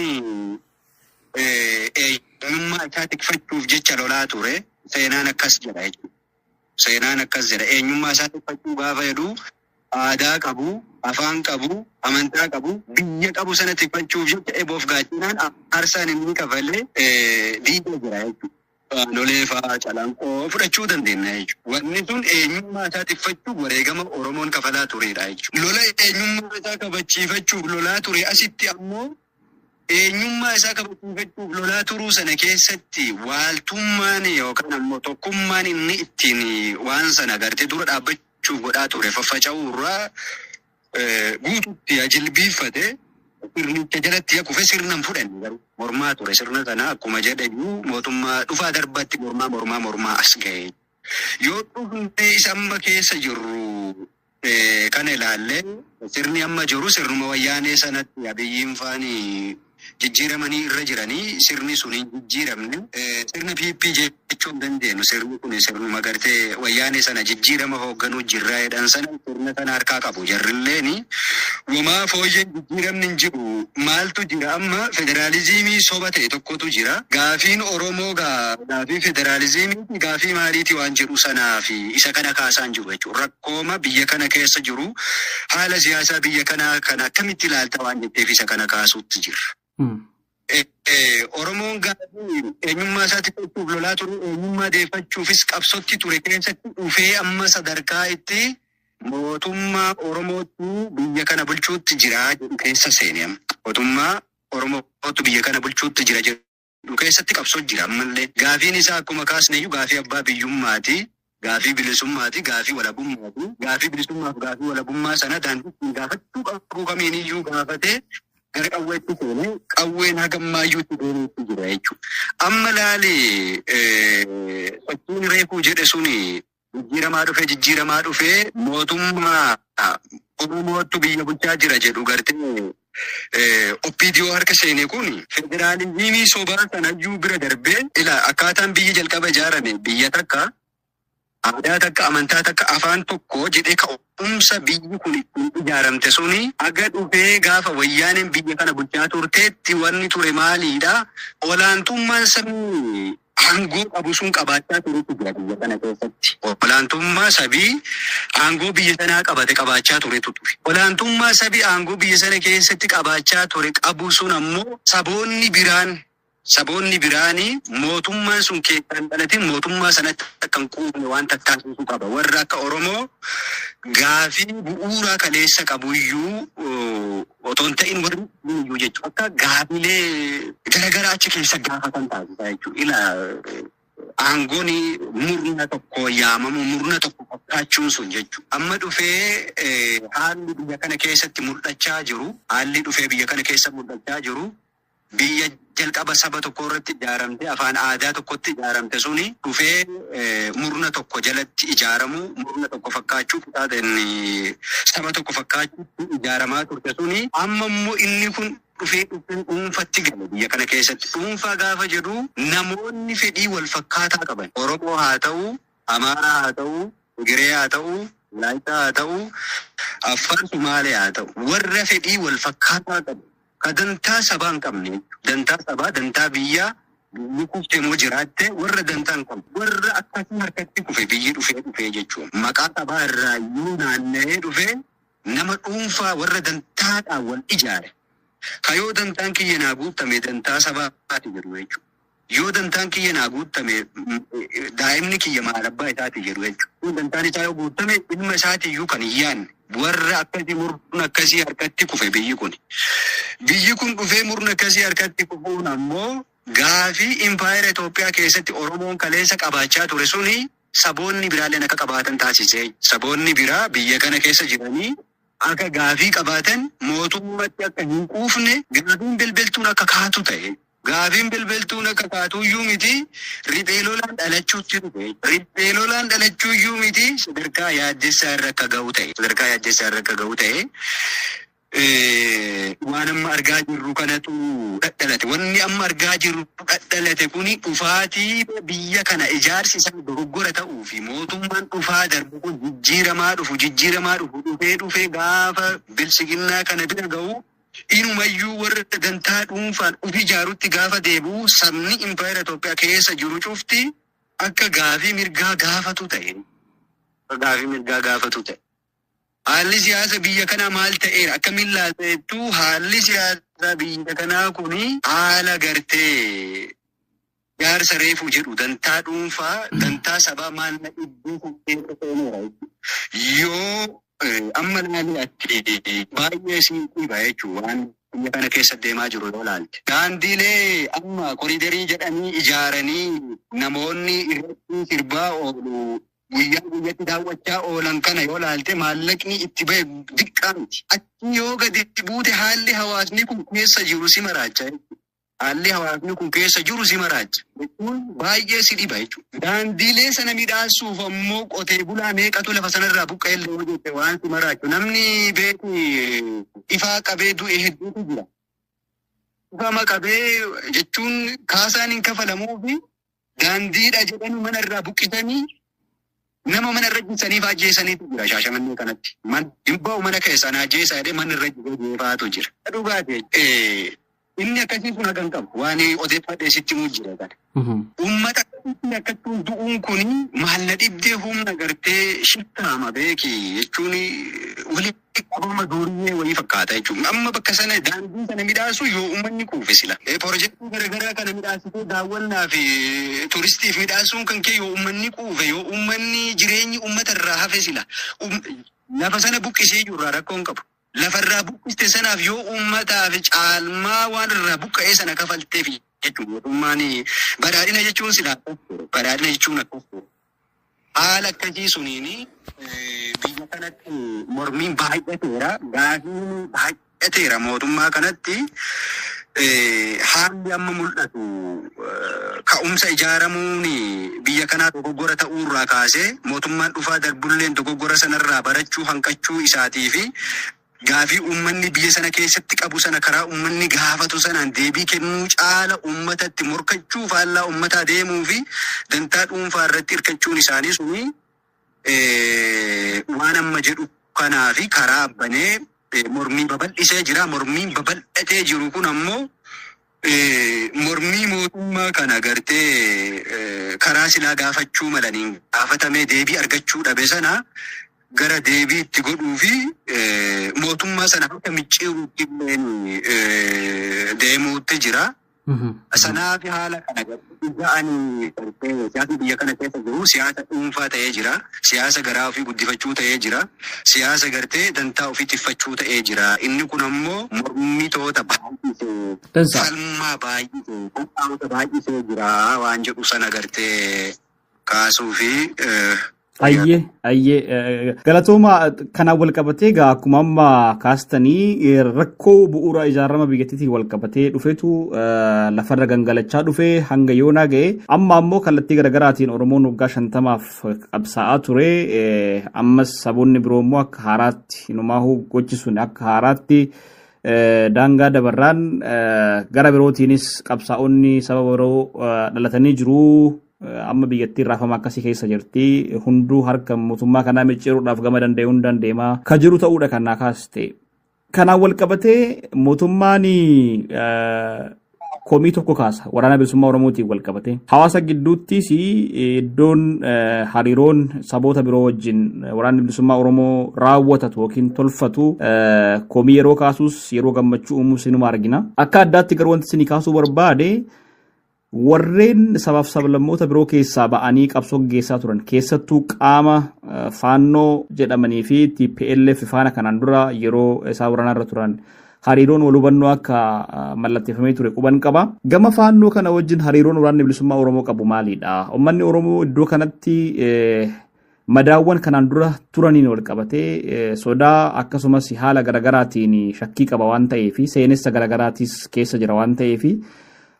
eenyummaa isaa tikfachuuf jecha lolaa ture. Seenaan akkas jedha jechuudha. Seenaan akkas jedha. Eenyummaa isaa tikfachuu gaafa jedhu, aadaa qabu, afaan qabu, amantaa qabu, biyya qabu sana tikfachuuf jecha eboof gaachanaan aarsaan inni kafalee diiga jira jechuudha. Aanolee fa'aa, Calanqoo fudhachuu dandeenya jechuudha. Wanni sun eenyummaa isaa tikfachuuf wareegama Oromoon kafalaa turedha jechuudha. Lola eenyummaa isaa kabachiifachuuf lolaa ture asitti ammoo, eenyummaa isaa kabachiifachuuf lolaa turuu sana keessatti waaltummaan yookaan ammoo tokkummaan inni ittiin waan sana gartee dura dhaabbachuuf godhaa ture faffaca'uu irraa guututti jilbiiffate, sirnicha jalatti kufe. Sirna hin fudhanne, garuu mormaa ture sirna sana. Akkuma jedhayyuu mootummaa dhufaa darbatti mormaa mormaa mormaa as ga'e. Yoo dhufnee isa amma keessa jirru kana ilaalle, sirni amma jiru sirnuma Wayyaanee sanatti Abiyyiin faani jijjiiramanii irra jiranii, sirni sun hin jijjiiramne. Sirna PP jechuu hin dandeenyu. Sirni kun sirnuma gartee Wayyaanee sana jijjiirama hoogganuu jirraa jedhan sana, sirna sana harkaa qabu. Jarrilleeni womaa fooyyee jijjiiramni hin jiru. Maaltu jira amma? Federaalizimii soba ta'e tokkotu jira. Gaafiin Oromoo gaafii federaalizimii, gaafii maaliiti waan jedhu sanaa fi isa kana kaasaan jiru jechuudha. Rakkooma biyya kana keessa jiru, haala siyaasaa biyya kanaa kana akkamitti ilaalta waan jetteef isa kana kaasuutti jira. Oromoon gaafii eenyummaa isaatti tolchuuf lolaa ture, eenyummaa deeffachuufis qabsotti ture keessatti dhufee amma sadarkaa itti mootummaa Oromootu biyya kana bulchuutti jira jedhu keessa seene amma. Mootummaa Oromootu biyya kana bulchuutti jira jedhu keessatti qabsoo jira ammallee. Gaafiin isaa akkuma kaasneyyuu gaafii abbaa biyyummaati. Gaafii bilisummaati, gaafii walabummaati. Gaafii bilisummaaf gaafii walabummaa sana daandii gaafachuu qabu kamiiniyyuu gaafatee gara qawweetti seenee, qawween hagamaayyuu itti deemuutti jira jechuudha. Amma laali, sochiin reefuu jedhe suni jijjiiramaa dhufee, jijjiiramaa dhufee, mootummaa Oromootu biyya bulchaa jira jedhu gartee OPDO harka seene kun federaalizimii sobaa sanayyuu bira darbee, ila akkaataan biyyi jalqaba ijaarame biyya takka, aadaa takka, amantaa takka, afaan tokko jedhee ka'umsa biyyi kun ittiin ijaaramte suni aga dhufee gaafa Wayyaaneen biyya kana bulchaa turteetti wanni ture maaliidha? Olaantummaan sabni aangoo qabu sun qabaachaa turetu jira biyya kana keessatti. Olaantummaa sabii aangoo biyya sanaa qabate qabaachaa turetu ture. Olaantummaa sabii aangoo biyya sana keessatti qabaachaa ture qabu sun ammoo saboonni biraanii mootummaan sun keessaan dhalatin mootummaa sanatti akka hin quufne waan tattaasisu qaba. Warra akka Oromoo gaafii bu'uuraa kaleessa qabuyyuu otoo hin ta'in warri iyyuu jechuudha. Akka gaafilee garaagaraa achi keessa gaafatan taasisaa jechuudha. Ila aangoon murna tokko yaamamu, murna tokko fakkaachuun sun jechuudha. Amma dhufee haalli biyya kana keessatti mul'achaa jiru, haalli dhufee biyya kana keessa mul'achaa jiru, biyya jalqaba saba tokko irratti ijaaramte, afaan aadaa tokkotti ijaaramte suni dhufee murna tokko jalatti ijaaramu, murna tokko fakkaachuu, saba tokko fakkaachuutti ijaaramaa turte suni amma immoo inni kun dhufee dhufee dhuunfatti gale biyya kana keessatti. Dhuunfaa gaafa jedhu, namoonni fedhii wal fakkaataa qaban, Oromoo haa ta'u, Amaaraa haa ta'u, Tigiree haa ta'u, Walaayittaa haa ta'u, Affaar, Sumaalee haa ta'u, warra fedhii wal fakkaataa qabu, ka dantaa sabaa hin qabne, dantaa sabaa, dantaa biyyaa, biyyi kufte moo jiraatte warra dantaa hin qabne, warra akkasii harkatti kufe biyyi dhufee dhufee jechuudha. Maqaa sabaa irraa iyyuu naanna'ee dhufee nama dhuunfaa warra dantaadhaan wal ijaare. Ka yoo dantaan kiyya naa guutame dantaa sabaati jedhu jechuudha. Yoo dantaan kiyya naa guutame daa'imni kiyya maal abbaa isaati jedhu jechuudha. Yoo dantaan isaa yoo guutame ilma isaati iyyuu kan hin yaadne warra akkasii, murna akkasii harkatti kufe biyyi kun. Biyyi kun dhufee murna akkasii harkatti kufuun ammoo gaafii impaayera Itoophiyaa keessatti Oromoon kaleessa qabaachaa ture suni saboonni biraalleen akka qabaatan taasise. Saboonni biraa biyya kana keessa jiranii akka gaafii qabaatan, mootummatti akka hin quufne gaafiin belbeltuun akka kaatu ta'e. Gaafiin belbeltuun akka kaatuyyuu miti, riphee lolaan dhalachuutti dhufe. Riphee lolaan dhalachuuyyuu miti, sadarkaa yaaddessaa irra akka ga'u ta'e. Sadarkaa yaaddessaa irra akka ga'u ta'e. Waan amma argaa jirru kanatu dhadhalate. Wanni amma argaa jirru dhadhalate kuni dhufaatii biyya kana ijaarsi isaa dogoggora ta'uu fi mootummaan dhufaa darbu kun jijjiiramaa dhufu, jijjiiramaa dhufu, dhufee dhufee gaafa bilchiginnaa kana bira ga'u, inumayyuu warra dantaa dhuunfaan uf ijaarutti gaafa deebi'u, sabni impaayera Itoophiyaa keessa jiru cufti akka gaafii mirgaa gaafatu ta'e. Gaafii mirgaa gaafatu ta'e. Haalli siyaasa biyya kanaa maal ta'eera? Akkamiin ilaalteettu haalli siyaasa biyya kanaa kuni haala gartee jaarsa reefuu jedhu, dantaa dhuunfaa, dantaa sabaa maal na dhibbuu keessa seeneera jechuudha. Yoo amma ilaalee ati baay'ee si dhiba jechuudha waan biyya kana keessa deemaa jiru yoo ilaalte. Daandiilee amma koriidarii jedhanii ijaaranii namoonni irratti sirbaa oolu, guyyaa guyyatti daawwachaa oolan kana yoo ilaalte, maallaqni itti bahe diqqaa miti. Achi yoo gadi buute haalli hawaasni kun keessa jiru si maraacha jechuudha. Haalli hawaasni kun keessa jiru si maraacha. Jechuun baay'ee si dhiba jechuudha. Daandiilee sana midhaasuuf ammoo qotee bulaa meeqatu lafa sanarraa buqqa'ee illee yoo jette waan si maraachu. Namni beeku ifaa qabee du'e hedduutu jira. Ifama qabee jechuun kaasaan hin kafalamuufi daandiidha jedhanii mana irraa buqqisanii nama mana irra jisaniif ajjeesaniitu jira Shaashamannee kanatti. Man hin ba'u mana keessaa na ajjeesaa jedhee mana irra jisee jeefaatu jira. Dhugaati. Inni akkasii sun haga hin qabu. Waan odeeffadhee sitti himuu jira kana. Uummata akkasitti akkattuun du'uun kun maal na dhibdee humna gartee shiftaama beeki jechuun walitti qabama duuriyyee wayii fakkaata jechuudha. Amma bakka sana daandii sana midhaasu yoo uummanni quufe sila. Pirojektii garaagaraa kana midhaasitee daawwannaa fi turistiif midhaasuun kan kee yoo uummanni quufe yoo uummanni jireenyi uummata irraa hafe sila. Lafa sana buqqisee iyyuu irraa rakkoo hin qabu. Lafa irraa buqqiste sanaaf yoo uummataaf caalmaa waan irraa buqqa'ee sana kafalteef jechuudha. Mootummaan badhaadhina jechuun silaa akkas ture. Badhaadhina jechuun akkas ture. Haala akkasii suniin biyya kanatti mormiin baay'ateera. Gaafiin baay'ateera mootummaa kanatti. Haalli amma mul'atu ka'umsa ijaaramuun biyya kanaa dogoggora ta'uurraa kaasee mootummaan dhufaa darbulleen dogoggora sanarraa barachuu hanqachuu isaatii fi gaafii uummanni biyya sana keessatti qabu sana karaa uummanni gaafatu sanaan deebii kennuu caala uummatatti morkachuu faallaa uummataa deemuu fi dantaa dhuunfaa irratti hirkachuun isaanii suni waan amma jedhu kanaa fi karaa banee mormii babal'isee jira. Mormiin babal'atee jiru kun ammoo mormii mootummaa kana gartee karaa silaa gaafachuu malaniin gaafatamee deebii argachuu dhabe sana gara deebii itti godhuu fi mootummaa sana harka micciiruutti illee deemuutti jira. Sanaaf haala kana ga'anii gartee siyaasni biyya kana keessa jiru siyaasa dhuunfaa ta'ee jira. Siyaasa garaa ofii guddifachuu ta'ee jira. Siyaasa gartee dantaa ofii tiffachuu ta'ee jira. Inni kun ammoo mormitoota baay'isee, falmaa baay'isee, qophaa'ota baay'isee jira waan jedhu sana gartee kaasuu fi Ayyee, ayyee, galatooma. Kanaan wal qabatee egaa akkuma amma kaastanii rakkoo bu'uura ijaarama biyyattiitiin wal qabatee dhufetu lafarra gangalachaa dhufe hanga yoonaa ga'e. Amma ammoo kallattii garaagaraatiin Oromoon waggaa 50f qabsaa'aa ture. Ammas saboonni biroo immoo akka haaraatti inumaahuu gochi sun akka haaraatti daangaa dabarraan gara birootiinis qabsaa'onni saba biroo dhalatanii jiru. Amma biyyattiin raafama akkasii keessa jirti. Hunduu harka mootummaa kanaa micciiruudhaaf gama danda'e hundaan deemaa ka jiru ta'uudha kan naa kaaste. Kanaan wal qabatee mootummaan komii tokko kaasa waraana bilisummaa Oromootiin wal qabatee. Hawaasa gidduuttis iddoon hariiroon saboota biroo wajjin waraanni bilisummaa Oromoo raawwatatu yookiin tolfatu komii yeroo kaasus yeroo gammachuu uumuus inuma argina. Akka addaatti garuu wanti isinii kaasuu barbaade warreen sabaaf sablammoota biroo keessaa ba'anii qabsoo gaggeessaa turan keessattuu qaama Faannoo jedhamanii fi TPLF faana kanaan dura yeroo isaa waraanarra turan hariiroon wal hubannoo akka mallatteeffamee ture quban qaba. Gama Faannoo kana wajjin hariiroon waraanni bilisummaa Oromoo qabu maalidha? Uummanni Oromoo iddoo kanatti madaawwan kanaan dura turaniin wal qabatee sodaa akkasumas haala garaagaraatiin shakkii qaba waan ta'eef seenessa garaagaraatis keessa jira waan ta'eef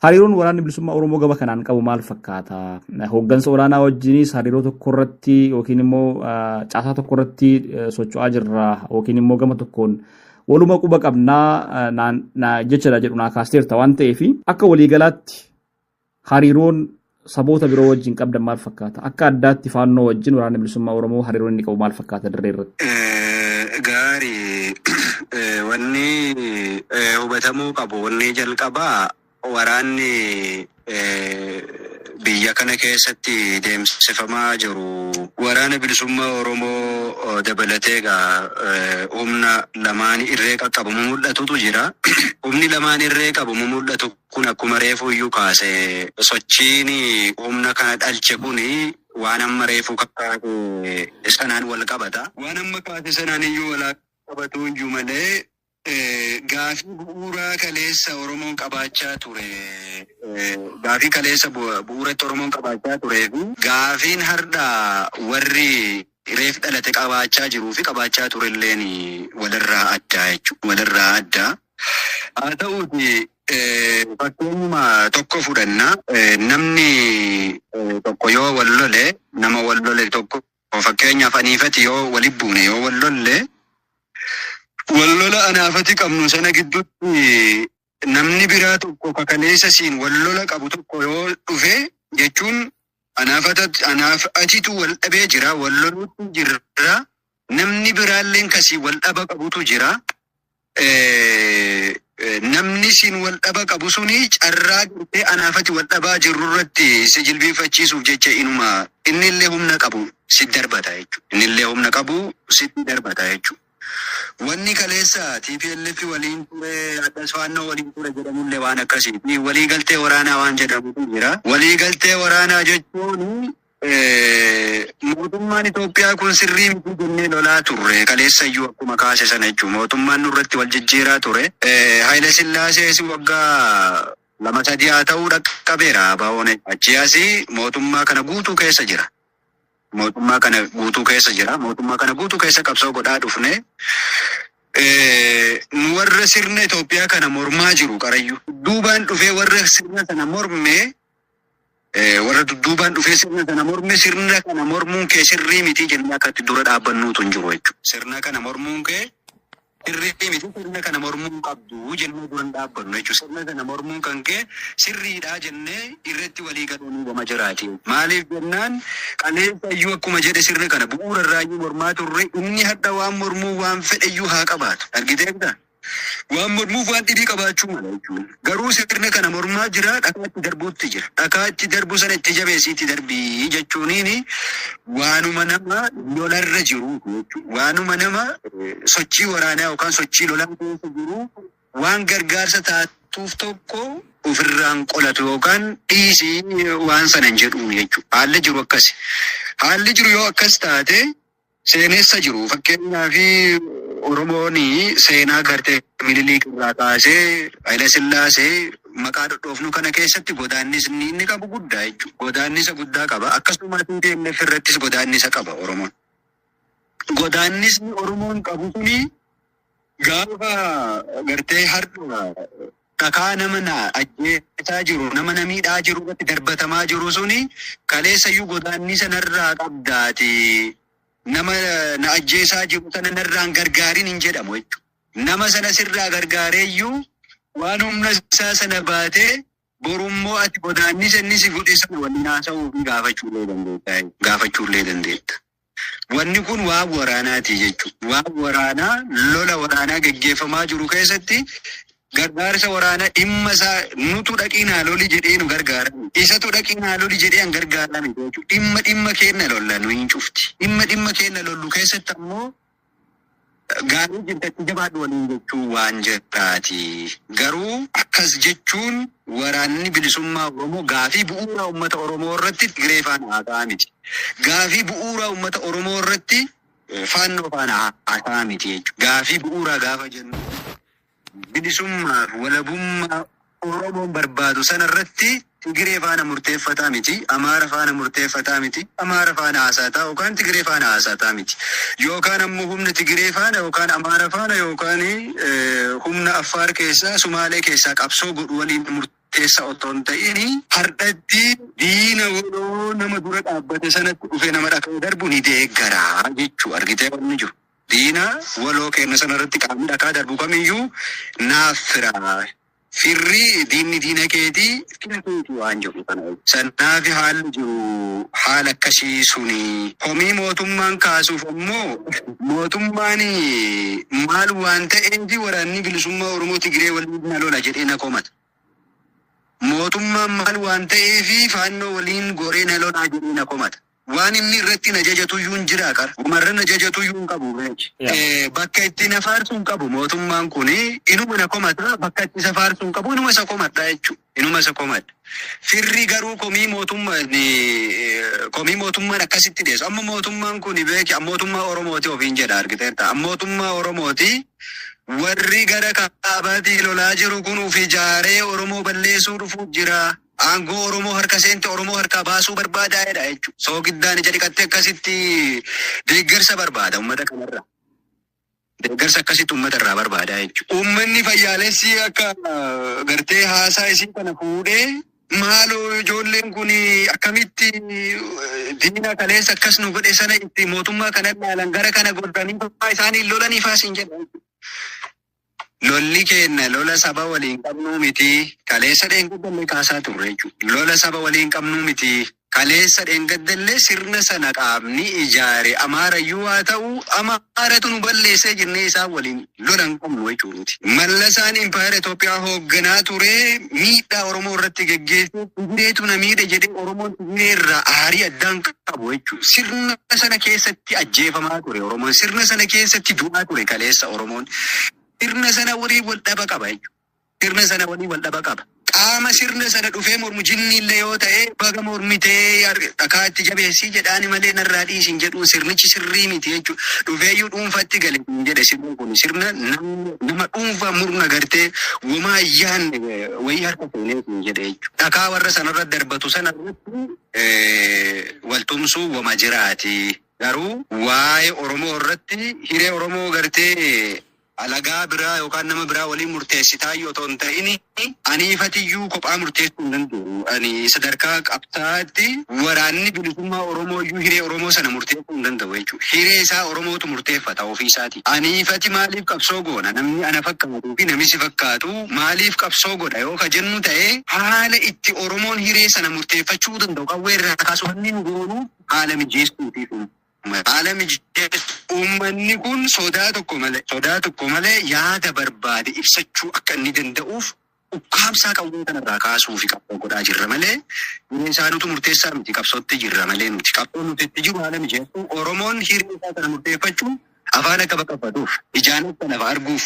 hariiroon waraanni bilisummaa Oromoo gama kanaan qabu maal fakkaata? Hooggansa olaanaa wajjinis hariiroo tokko irratti yookiin immoo caasaa tokko irratti socho'aa jirra yookiin immoo gama tokkoon waluma quba qabnaa jecha jedhu naa kaasteerta waan ta'eef akka waliigalaatti hariiroon saboota biroo wajjin qabdan maal fakkaata? Akka addaatti Faannoo wajjin waraanni bilisummaa Oromoo hariiroon inni qabu maal fakkaata dirree irratti? Gaarii, wanni hubatamuu qabu wanni jalqabaa waraanni biyya kana keessatti deemsifamaa jiru waraana bilisummaa Oromoo dabalatee egaa humna lamaan irree qaqqabamu mul'atutu jira. Humni lamaan irree qabamu mul'atu kun akkuma reefu iyyuu kaase sochiin humna kana dhalche kun waan amma reefu kaase sanaan wal qabata. Waan amma kaase sanaan iyyuu wal qabatu iyyuu malee gaafii bu'uuraa kaleessa Oromoon qabaachaa ture, gaafii kaleessa bu'uuratti Oromoon qabaachaa turee fi gaafiin har'a warri reef dhalate qabaachaa jiruu fi qabaachaa turelleen walirraa addaa jechuudha. Walirraa addaa. Haa ta'uuti Fakkeenyuma tokko fudhanna. Namni tokko yoo wal lole, nama wal lole tokko, fakkeenyaaf aniifati yoo wali buune, yoo wal lolle, wal lola anaafati qabnu sana gidduutti namni biraa tokko kakaleessa siin wal lola qabu tokko yoo dhufe, jechuun anaaf atitu wal dhabee jira, wal loluutu jira, namni biraalleen kasii wal dhaba qabutu jira. Namni siin wal dhaba qabu suni carraa gartee anaafati wal dhabaa jirru irratti si jilbiinfachiisuuf jecha inuma innillee humna qabu si darbata jechuudha. Innillee humna qabu sitti darbata jechuudha. Wanni kaleessa TPLF waliin ture, addas Faannoo waliin ture jedhamullee waan akkasiiti. Waliigaltee waraanaa waan jedhamutu jira. Waliigaltee waraanaa jechuun mootummaan Itoophiyaa kun sirrii miti jennee lolaa turre kaleessayyuu, akkuma kaase sana jechuudha. Mootummaan nurratti wal jijjiiraa ture. Haayile Sillaasees waggaa 2-3 haa ta'uu dhaqqabeera ABO'n. Achii asii mootummaa kana guutuu keessa jira. Mootummaa kana guutuu keessa jira. Mootummaa kana guutuu keessa qabsoo godhaa dhufne. Nu warra sirna Itoophiyaa kana mormaa jiru qarayyuu. Duubaan dhufee warra sirna sana mormee, warra dudduubaan dhufee sirna sana morme, sirna kana mormuun kee sirrii miti jennee akka itti dura dhaabbannuutu hin jiru jechuudha. Sirna kana mormuun kee sirrii miti, sirna kana mormuun qabdu jennee dura hin dhaabbannu jechuudha. Sirna kana mormuun kan kee sirriidha jennee irratti walii galuun gama jiraati. Maaliif jennaan, kaleessa iyyuu akkuma jedhe sirna kana bu'uura irraayyuu mormaa turre. Inni hadha waan mormuu waan fedhe iyyuu haa qabaatu. Argiteekta? Waan mormuuf waan dhibii qabaachuu mala jechuudha. Garuu sirna kana mormaa jira, dhakaa itti darbuutti jira. Dhakaa itti darbu sana itti jabeessii itti darbii jechuuniin waanuma nama lolarra jiru jechuudha. Waanuma nama sochii waraanaa yookaan sochii lolaa keessa jiru waan gargaarsa taatuuf tokko ofirraan qolatu yookaan dhiisii waan sana hin jedhu jechuudha. Haalli jiru akkasi. Haalli jiru yoo akkas taate, seenessa jiru, fakkeenyaaf Oromoon seenaa gartee Miniliik irraa kaasee Haayila Sillaasee maqaa dhodhoofnu kana keessatti godaannisni inni qabu guddaa jechuudha. Godaannisa guddaa qaba. Akkasuma TPLF irrattis godaannisa qaba Oromoon. Godaannisni Oromoon qabu suni gaafa gartee har'a dhakaa nama na ajjeesaa jiru, nama na miidhaa jiru irratti darbatamaa jiru suni kaleessayyuu godaannisa narraa qabdaati. Nama na ajjeesaa jiru sana narraan gargaarin hin jedhamu jechuudha. Nama sana sirraa gargaareeyyuu waan humna isaa sana baatee borummoo ati godaannisa inni si godhe sana waliin haasa'uu fi gaafachuullee dandeetta. Gaafachuullee dandeetta. Wanni kun waan waraanaati jechuudha. Waan waraanaa, lola waraanaa geggeeffamaa jiru keessatti gargaarsa waraanaa dhimma isaa nutu dhaqii naa loli jedhee nu gargaara. Isatu dhaqii naa loli jedhee an gargaarame jechuudha. Dhimma dhimma keenya lolla nu hin cufti. Dhimma dhimma keenya lollu keessatti ammoo gaarii jirtatti jabaadhu waliin jechuu waan jiraati. Garuu akkas jechuun waraanni bilisummaa Oromoo gaafii bu'uura uummata Oromoo irratti Tigree faana haasa'aa miti. Gaafii bu'uura uummata Oromoo irratti Faannoo faana haasa'aa miti jechuudha. Gaafii bu'uuraa gaafa jennu, bilisummaa fi walabummaa Oromoon barbaadu sana irratti Tigiree faana murteeffataa miti, Amaara faana murteeffataa miti, Amaara faana haasa'ataa yookaan Tigiree faana haasa'ataa miti. Yookaan ammoo humna Tigiree faana yookaan Amaara faana yookaan humna Affaar keessaa, Sumaalee keessaa qabsoo godhu waliin murteessa otoo hin ta'in, hardhatti diina waloo nama dura dhaabbate sanatti dhufee nama dhakaa darbu ni deeggaraa jechuu, argitee wanni jiru. Diina waloo kenna sana irratti qaamni dhakaa darbu kamiyyuu naaf firaa. Firri diinni diina keetii fira keetii waan jedhu kana. Sanaafi haalli jiru haala akkasii suni. Komii mootummaan kaasuuf ammoo, mootummaan maal waan ta'eef waraanni bilisummaa Oromoo Tigiree waliin na lola jedhee na komata. Mootummaan maal waan ta'eef Faannoo waliin goree na lolaa jedhee na komata. Waan inni irratti na jajatuyyuu hin jira qara. Umarra na jajatuyyuu hin qabu beeki. Bakka itti na faarsu hin qabu mootummaan kun, inuma na komata, bakka itti isa faarsu hin qabu, inuma isa komadha jechuudha. Inuma isa komadha. Firri garuu komii mootummaan akkasitti dhiyeessu. Amma mootummaan kun beeki, mootummaa Oromooti ofiin jedha, argiteerta. Mootummaa Oromooti, warri gara kaabaatii lolaa jiru kun uf ijaaree Oromoo balleessuu dhufuuf jira. Aangoo Oromoo harka seente Oromoo harkaa baasuu barbaadaa jedha jechuudha. Soogiddaan ija dhiqattee akkasitti deeggarsa barbaada uummata kanarra. Deeggarsa akkasitti uummata irraa barbaada jechuudha. Uummanni fayyaalessi akka gartee haasaa isii kana fuudhee maaloo ijoolleen kun akkamitti diina kaleessa akkas nu godhe sana itti mootummaa kana ilaalan gara kana godhanii isaanii lolanii faas hin jedhan. Lolli keenya lola saba waliin qabnuu miti. Kaleessa dheengadallee kaasaa turre jechuudha. Lola saba waliin qabnuu miti. Kaleessa dheengadallee sirna sana qaamni ijaare Amaarayyuu haa ta'u Amaaratu nu balleessee jennee isaan waliin lola hin qabnu jechuudha. Mallasaan impaayera Itoophiyaa hoogganaa ture miidhaa Oromoo irratti geggeessee Tigireetu na miidhe jedhee Oromoon Tigiree irraa aarii addaan qabu jechuudha. Sirna sana keessatti ajjeefamaa ture Oromoon. Sirna sana keessatti du'aa ture kaleessa Oromoon. Sirna sana waliin wal dhaba qaba jechuudha. Sirna sana waliin wal dhaba qaba. Qaama sirna sana dhufee mormu jinni illee yoo ta'e baga mormitee dhakaa itti jabeessii jedhaani malee narraa dhiisin jedhu sirnichi sirrii miti jechuudha. Dhufeeyyuu dhuunfatti gale jedhe sirni kun sirna nama dhuunfaa murna gartee womaa yaanne wayii harka seenee jedhe jechuudha. Dhakaa warra sanarra darbatu sana irratti waltumsuu wama jiraati. Garuu waa'ee Oromoo irratti hiree Oromoo gartee alagaa biraa yookaan nama biraa waliin murteessitaa yoo otoo hin ta'in aniifatiyyuu kophaa murteessuu hin danda'u. Ani sadarkaa qabsaa'aatti waraanni bilisummaa Oromoo iyyuu hiree Oromoo sana murteessuu hin danda'u jechuudha. Hiree isaa Oromootu murteeffata ofii isaati. Aniifati maaliif qabsoo goona? Namni ana fakkaatuu fi namni si fakkaatu maaliif qabsoo godha yoo ka jennu ta'e haala itti Oromoon hiree sana murteeffachuu danda'u qawwee irraa kaasu wanni nu goonu haala mijeessuutiif. Haala mijeessu uummanni kun sodaa tokko malee yaada barbaade ibsachuu akka inni danda'uuf ukkaamsaa qawwee kanarraa kaasuu fi qabsoo godhaa jirra malee hiree isaanutu murteessaa miti qabsootti jirra malee nuti qabsoo nuti itti jiru haala mijeessuu Oromoon hiree isaa kana murteeffachuu afaan akka baqaffatuuf ijaan akka lafa arguuf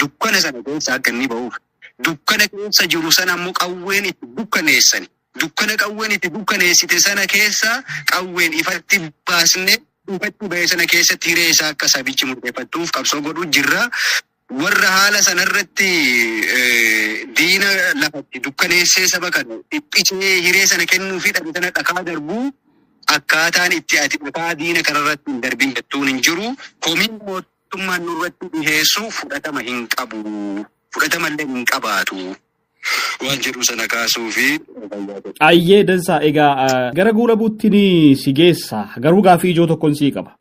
dukkana sana keessa akka inni ba'uuf dukkana keessa jiru sana ammoo qawween itti dukkaneessani. Dukkana qawween itti dukkaneessite sana keessa qawween ifatti baasne ifatti ba'e sana keessatti hiree isaa akka sabichi murteeffattuuf qabsoo godhuu jirra. Warra haala sanarratti diina lafatti dukkaneessee saba kana dhiphisee hiree sana kennuu fi dhabe sana dhakaa darbuu akkaataan itti ati dhakaa diina kanarratti hin darbin jettuun hin jiru. Komiin mootummaan nurratti dhiheessu fudhatama hin qabu. Fudhatama illee hin qabaatu. Waan jedhu sana kaasuu fi. Ayyee dansaa egaa gara guula buutti si geessa garuu gaafii ijoo tokkoon sii qaba.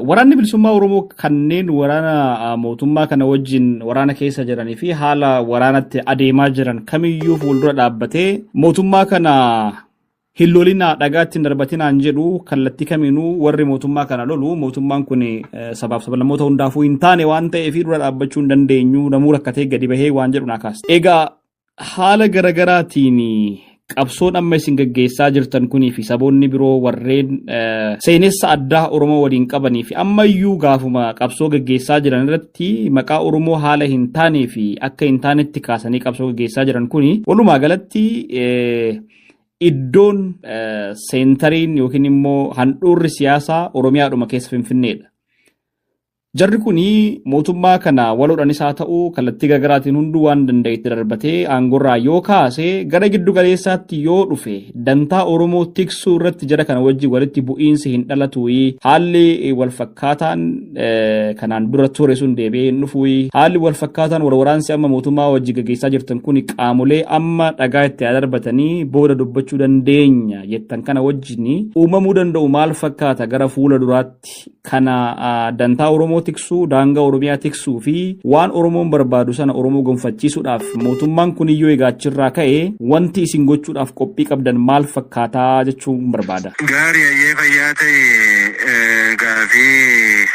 Waraanni bilisummaa Oromoo kanneen waraana mootummaa kana wajjin waraana keessa jiranii fi haala waraanatti adeemaa jiran kamiyyuu fuuldura dhaabbatee mootummaa kana hin lolinaa dhagaatti hin darbatinaan jedhu kallattii kamiinuu warri mootummaa kana lolu mootummaan kun sabaaf sablammoota hundaafuu hin taane waan ta'eef dura dhaabbachuu hin dandeenyu namuu rakkatee gadi bahee waan jedhu naa kaasa. Egaa haala garaagaraatiin qabsoon amma isin gaggeessaa jirtan kunii fi saboonni biroo warreen seenessa addaa Oromoo waliin qabanii fi ammayyuu gaafuma qabsoo gaggeessaa jiran irratti maqaa Oromoo haala hin taanee fi akka hin taanetti kaasanii qabsoo gaggeessaa jiran kuni walumaa galatti iddoon seentariin yookiin immoo handhuurri siyaasaa Oromiyaadhuma keessa Finfinneedha. Jarri kun mootummaa kana waloodhaanis haa ta'u kallattii garaagaraatiin hunduu waan danda'etti darbatee aangorraa yoo kaase gara giddu galeessaatti yoo dhufe dantaa Oromoo tiksuu irratti jara kana wajjin walitti bu'iinsi hin dhalatu haalli wal fakkaataan kanaan dura ture sun deebi'ee hin dhufu haalli wal fakkaataan wal waraansi amma mootummaa wajjin gaggeessaa jirtan kun qaamolee amma dhagaa itti darbatanii booda dubbachuu dandeenya jettan kana wajjin uumamuu danda'u maal fakkaata gara fuula duraatti kana dantaa Oromoo tiksuu daangaa Oromiyaa tiksuu fi waan Oromoon barbaadu sana Oromoo gonfachiisuudhaaf mootummaan kun iyyuu egaa achirraa ka'e wanti isin gochuudhaaf qophii qabdan maal fakkaataa jechuun barbaada. Gaarii ayyee fayyaa ta'e gaafii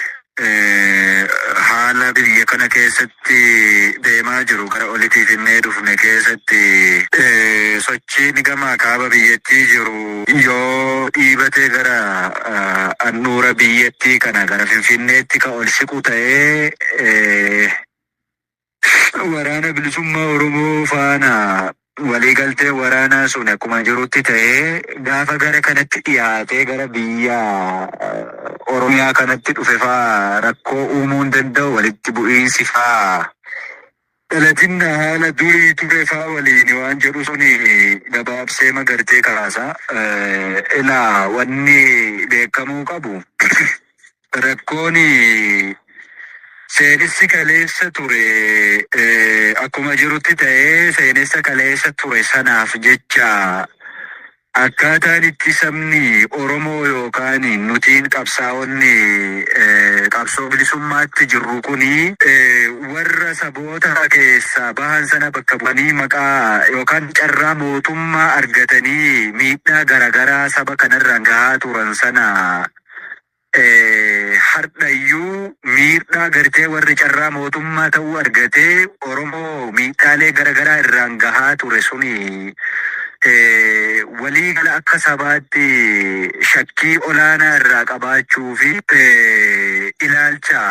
haala biyya kana keessatti deemaa jiru gara olitti finnee dhufne keessatti sochiin gama kaaba biyyattii jiru yoo dhiibatee gara handhuura biyyattii kana gara Finfinneetti ka ol siqu ta'ee waraana bilisummaa Oromoo faana waliigaltee waraanaa sun akkuma jirutti ta'ee gaafa gara kanatti dhiyaatee gara biyya Oromiyaa kanatti dhufe faa rakkoo uumuu hin danda'u walitti bu'iinsi faa dhalatinna haala durii ture faa waliin waan jedhu suni gabaabsee magartee kaasa. Ilaa wanni beekamuu qabu rakkoon Seenessi kaleessa ture akkuma jirutti ta'ee, seenessa kaleessa ture sanaaf jecha akkaataan itti sabni Oromoo yookaan nutiin qabsaa'onni qabsoo bilisummaatti jirru kuni warra saboota keessaa bahan sana bakka bu'anii maqaa yookaan carraa mootummaa argatanii miidhaa garaagaraa saba kanarraan gahaa turan sana, hardhayyuu miidhaa gartee warri carraa mootummaa ta'uu argatee Oromoo miidhaalee garaagaraa irraan gahaa ture suni walii gala akka sabaatti shakkii olaanaa irraa qabaachuu fi ilaalcha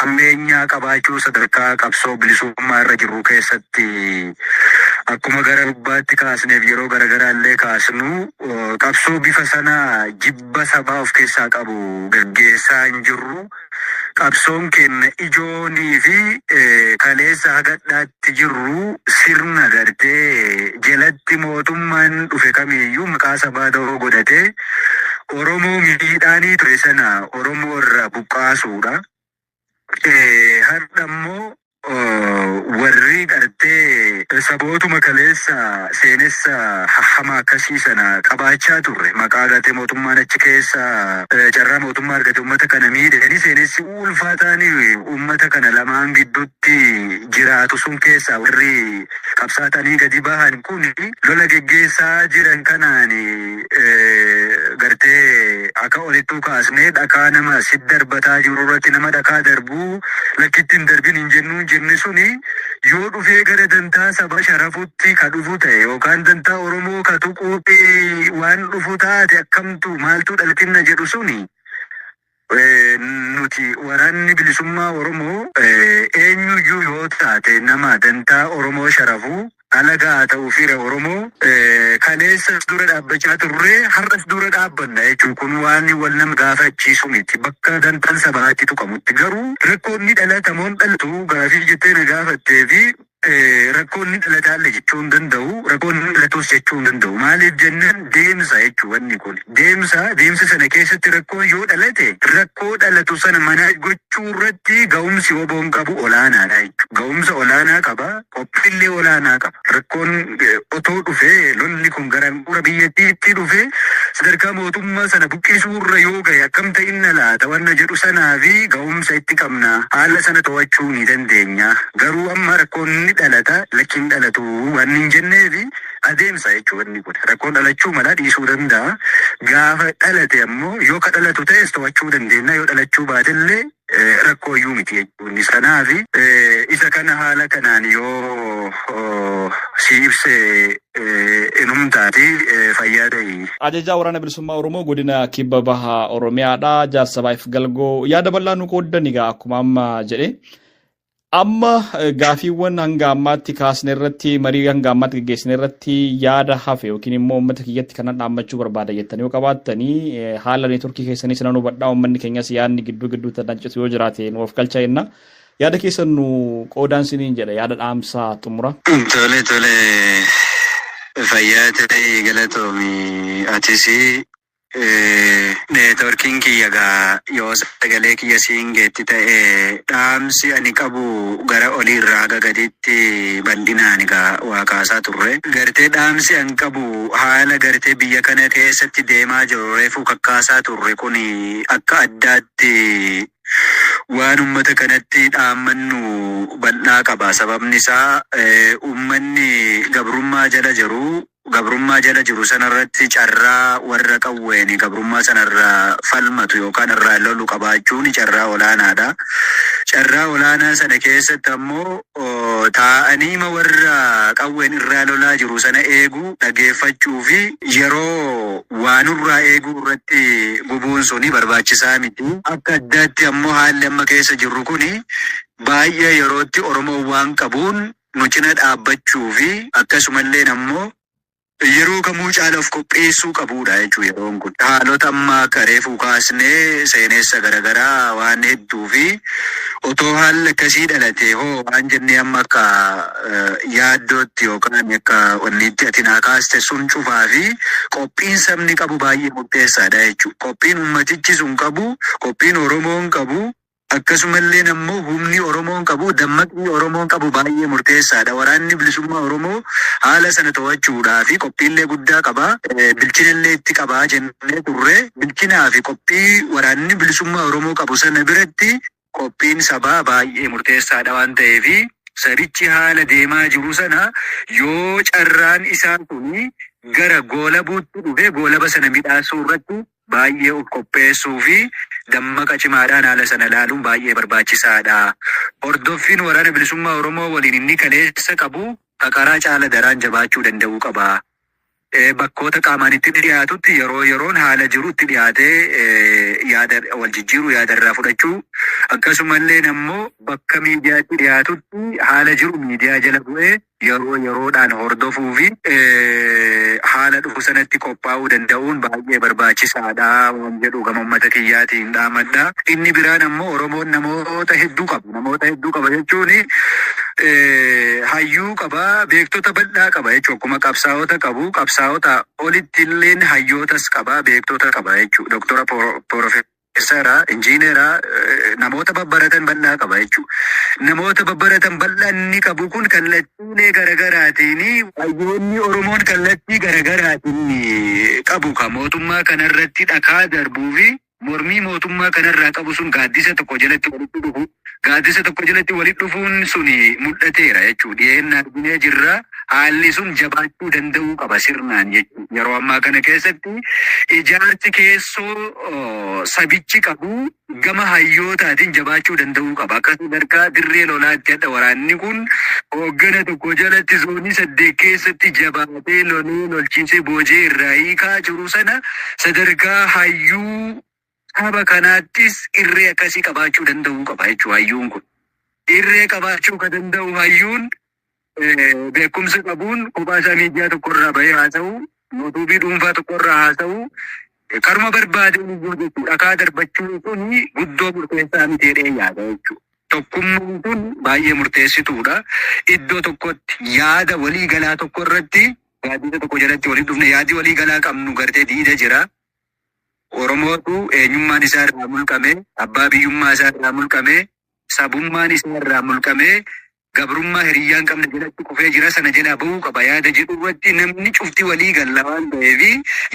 hammeenyaa qabaachuu sadarkaa qabsoo bilisummaa irra jirru keessatti, akkuma gara gubbaatti kaasneef yeroo garaagaraa illee kaasnu, qabsoo bifa sanaa jibba sabaa of keessaa qabu gaggeessaa hin jirru. Qabsoon keenya ijoonii fi kaleessa hagadhaatti jirru sirna gartee jalatti mootummaan dhufe kamiiyyuu maqaa sabaa ta'uu godhatee Oromoo miidhaanii ture sana Oromoo irraa buqqaasuudha. Har'a immoo warri gartee sabootuma kaleessa seenessa hamaa akkasii sana qabaachaa turre, maqaa gartee mootummaan achi keessa carraa mootummaa argate uummata kana miidhanii, seenessi ulfaataan uummata kana lamaan gidduutti jiraatu sun keessaa warri qabsaatanii gadi bahan kun lola geggeessaa jiran kanaan gartee akka olittuu kaasnee dhakaa nama si darbataa jiru irratti nama dhakaa darbuu lakkitti hin darbin hin jennuun jenne suni yoo dhufee gara dantaa saba sharafutti ka dhufu ta'e yookaan dantaa Oromoo ka tuquu waan dhufu taate, akkamtu maaltu dhaltinna jedhu suni, nuti waraanni bilisummaa Oromoo eenyuyyuu yoo taate nama dantaa Oromoo sharafuu, alagaa ta'uu fira Oromoo, kaleessas dura dhaabbachaa turre, har'as dura dhaabbanna jechuun kun waan wal nama gaafachiisu miti. Bakka dantaan sabaatti tuqamutti garuu rakkoonni dhalatamoon dhalatu gaafii jettee na gaafattee fi rakkoonni dhalataallee jechuu hin danda'u, rakkoonni dhalatus jechuu hin danda'u. Maaliif jennaan, deemsa jechuu wanni kun deemsa. Deemsa sana keessatti rakkoon yoo dhalate, rakkoo dhalatu sana mana gochuu irratti ga'umsi WBOn qabu olaanaadha jechuudha. Ga'umsa olaanaa qaba, qophiillee olaanaa qaba. Rakkoon otoo dhufee, lolli kun gara handhuura biyyattiitti dhufee sadarkaa mootummaa sana buqqisuu irra yoo gahe, akkam ta'inna laata wanna jedhu sanaa fi ga'umsa itti qabna, haala sana to'achuu ni dandeenya. Garuu amma rakkoon ni dhalata, lakkiin dhalatu waan hin jenneefi, adeemsa jechuudha wanni kun. Rakkoon dhalachuu mala, dhiisuu danda'a. Gaafa dhalate ammoo, yoo ka dhalatu ta'es to'achuu dandeenya, yoo dhalachuu baatellee rakkoo iyyuu miti jechuudha. Sanaafi isa kana haala kanaan yoo si ibse inumtaati, fayyaa ta'ii. Ajajaa Waraana Bilisummaa Oromoo godina Kibba Bahaa Oromiyaadha. Jaarsa Baayif Galgoo, yaada bal'aa nu qooddan. Egaa akkuma amma jedhe, amma gaafiiwwan hanga ammaatti kaasne irratti, marii hanga ammaatti geggeessine irratti yaada hafe yookiin immoo uummata kiyyatti kanan dhaammachuu barbaada jettanii yoo qabaattanii, haala neetworkii keessanii sana nu hubadhaa, uummanni keenyas yaadni gidduu gidduutti addaan citu yoo jiraate nu of galcha jenna. Yaada keessan nu qoodaan siniin jedha, yaada dhaamsaa xumura. Tole, fayyaa ta'e, galatoomi atis. Neetworkiin kiyya gaa yoo sagalee kiyya siin geetti ta'e, dhaamsi ani qabu gara olii irraa haga gaditti bal'inaan egaa waa kaasaa turre. Gartee dhaamsi an qabu haala gartee biyya kana keessatti deemaa jiru reefuu kakkaasaa turre kun akka addaatti waan ummata kanatti dhaammannu bal'aa qaba. Sababni isaa ummanni gabrummaa jala jiru, gabrummaa jala jiru sanarratti carraa warra qawween gabrummaa sanarraa falmatu yookaan irraa lolu qabaachuun carraa olaanaadha. Carraa olaanaa sana keessatti ammoo taa'aniima warra qawween irraa lolaa jiru sana eeguu, dhageeffachuu fi yeroo waanurraa eeguu irratti gubuun suni barbaachisaa miti. Akka addaatti ammoo haalli amma keessa jirru kuni baay'ee yerootti Oromoon waan qabuun nu cina dhaabbachuu fi akkasumallee ammoo yeroo kamuu caala of qopheessuu qabudha jechuudha yeroon kun. Haalota ammaa akka reefuu kaasnee seenessa garaagaraa waan hedduu fi otoo haalli akkasii dhalate hoo waan jennee amma akka yaaddootti yookaan akka wanniitti ati naa kaaste sun cufaa fi qophiin sabni qabu baay'ee murteessaadha jechuudha. Qophiin ummatichi sun qabu, qophiin Oromoon qabu. Akkasumallee ammoo humni Oromoon qabu, dammaqni Oromoon qabu baay'ee murteessaadha. Waraanni bilisummaa Oromoo haala sana to'achuudhaa fi qophiillee guddaa qaba. Bilchinallee itti qabaa jennee turre. Bilchinaa fi qophii waraanni bilisummaa Oromoo qabu sana biratti qophiin sabaa baay'ee murteessaadha waan ta'eef sabichi haala deemaa jiru sana yoo carraan isaa kuni gara goolabuutti dhufe goolaba sana midhaasuu irratti baay'ee of qopheessuu fi dammaqa cimaadhaan haala sana ilaaluun baay'ee barbaachisaadha. Hordoffiin waraana bilisummaa Oromoo waliin inni kaleessa qabu kakaraa caala daraan jabaachuu danda'uu qaba. Bakkoota qaamaan itti dhiyaatutti yeroo yeroon haala jiru itti dhiyaatee yaada wal jijjiiruu, yaada irraa fudhachuu, akkasumallee ammoo bakka miidiyaatti dhiyaatutti haala jiru miidiyaa jala bu'ee yeroo yeroodhaan hordofuu fi haala dhufu sanatti qophaa'uu danda'uun baay'ee barbaachisaadha waan jedhu gama uummata kiyyaatiin dhaamadha. Inni biraan ammoo Oromoon namoota hedduu qaba. Namoota hedduu qaba jechuun hayyuu qaba, beektota bal'aa qaba jechuudha. Akkuma qabsaa'ota qabu, qabsaa'ota olitti illeen hayyootas qaba, beektota qaba jechuudha. Doktora, Profeesara, injiinera, namoota babbaratan bal'aa qaba jechuudha. Namoota babbaratan bal'aa inni qabu kun kallattiilee garaagaraatiin hayyoonni Oromoon kallattii garaagaraatiin qabu kan mootummaa kanarratti dhakaa darbuu fi mormii mootummaa kanarraa qabu sun gaaddisa tokko jalatti walitti dhufu. Gaaddisa tokko jalatti walitti dhufuun sun mul'ateera jechuudha. Dhiyeenya arginee jirra. Haalli sun jabaachuu danda'uu qaba sirnaan jechuudha. Yeroo ammaa kana keessatti ijaarsi keessoo sabichi qabu gama hayyootaatiin jabaachuu danda'uu qaba. Akka sadarkaa dirree lolaatti hadha waraanni kun hooggana tokko jalatti zoonii 8 keessatti jabaatee lolee lolchiisee boojee irraa hiikaa jiru sana sadarkaa hayyuu saba kanaattis irree akkasii qabaachuu danda'uu qaba jechuudha hayyuun kun. Irree qabaachuu kan danda'u hayyuun beekumsa qabuun kophaa isaa miidiyaa tokkorraa bahee haasa'u, yuutuubii dhuunfaa tokkorraa haasa'u, karuma barbaadeen iyyuu jechuudha. Dhakaa darbachuun kun guddoo murteessaa miti jedhee yaada jechuudha. Tokkummaan kun baay'ee murteessituudha. Iddoo tokkotti yaada walii galaa tokko irratti gaaddisa tokko jalatti walitti dhufne yaadi walii galaa qabnu gartee diida jira. Oromootu eenyummaan isaa irraa mulqame, abbaa biyyummaa isaa irraa mulqame, sabummaan isaa irraa mulqame, gabrummaa hiriyyaan qabne jalatti kufee jira sana jalaa bahuu qaba yaada jedhu irratti namni cufti walii galla waan ta'eef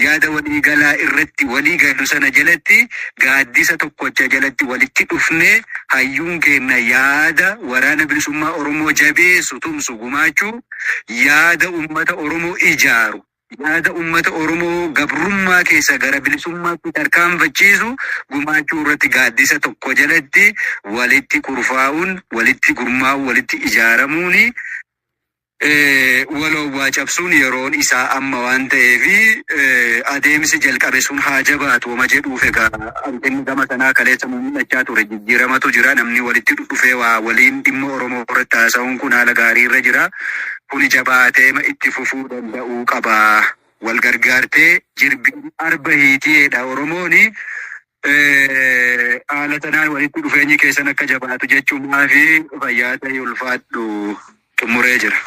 yaada walii galaa irratti walii galu sana jalatti gaaddisa tokkocha jalatti walitti dhufne hayyuun keenya yaada waraana bilisummaa Oromoo jabeessu tumsu gumaachuu, yaada uummata Oromoo ijaaru, yaada uummata Oromoo gabrummaa keessa gara bilisummaatti tarkaanfachiisu gumaachuu irratti gaaddisa tokko jalatti walitti kurfaa'uun, walitti gurmaa'uun, walitti ijaaramuun waloo waa cabsuun yeroon isaa amma waan ta'eef adeemsi jalqabe sun haa jabaatu wama jedhuuf egaa hanqinni gama sanaa kaleessa mul'achaa ture jijjiiramatu jira. Namni walitti dhufee waa waliin dhimma Oromoo irratti haasa'uun kun haala gaarii irra jira. Kuni jabaatee itti fufuu danda'uu qaba. Wal gargaartee jirbiin arba hiitiidha Oromooni. Haala sanaan walitti dhufeenyi keessan akka jabaatu jechuumaa fi fayyaa ta'e ulfaadhu xumuree jira.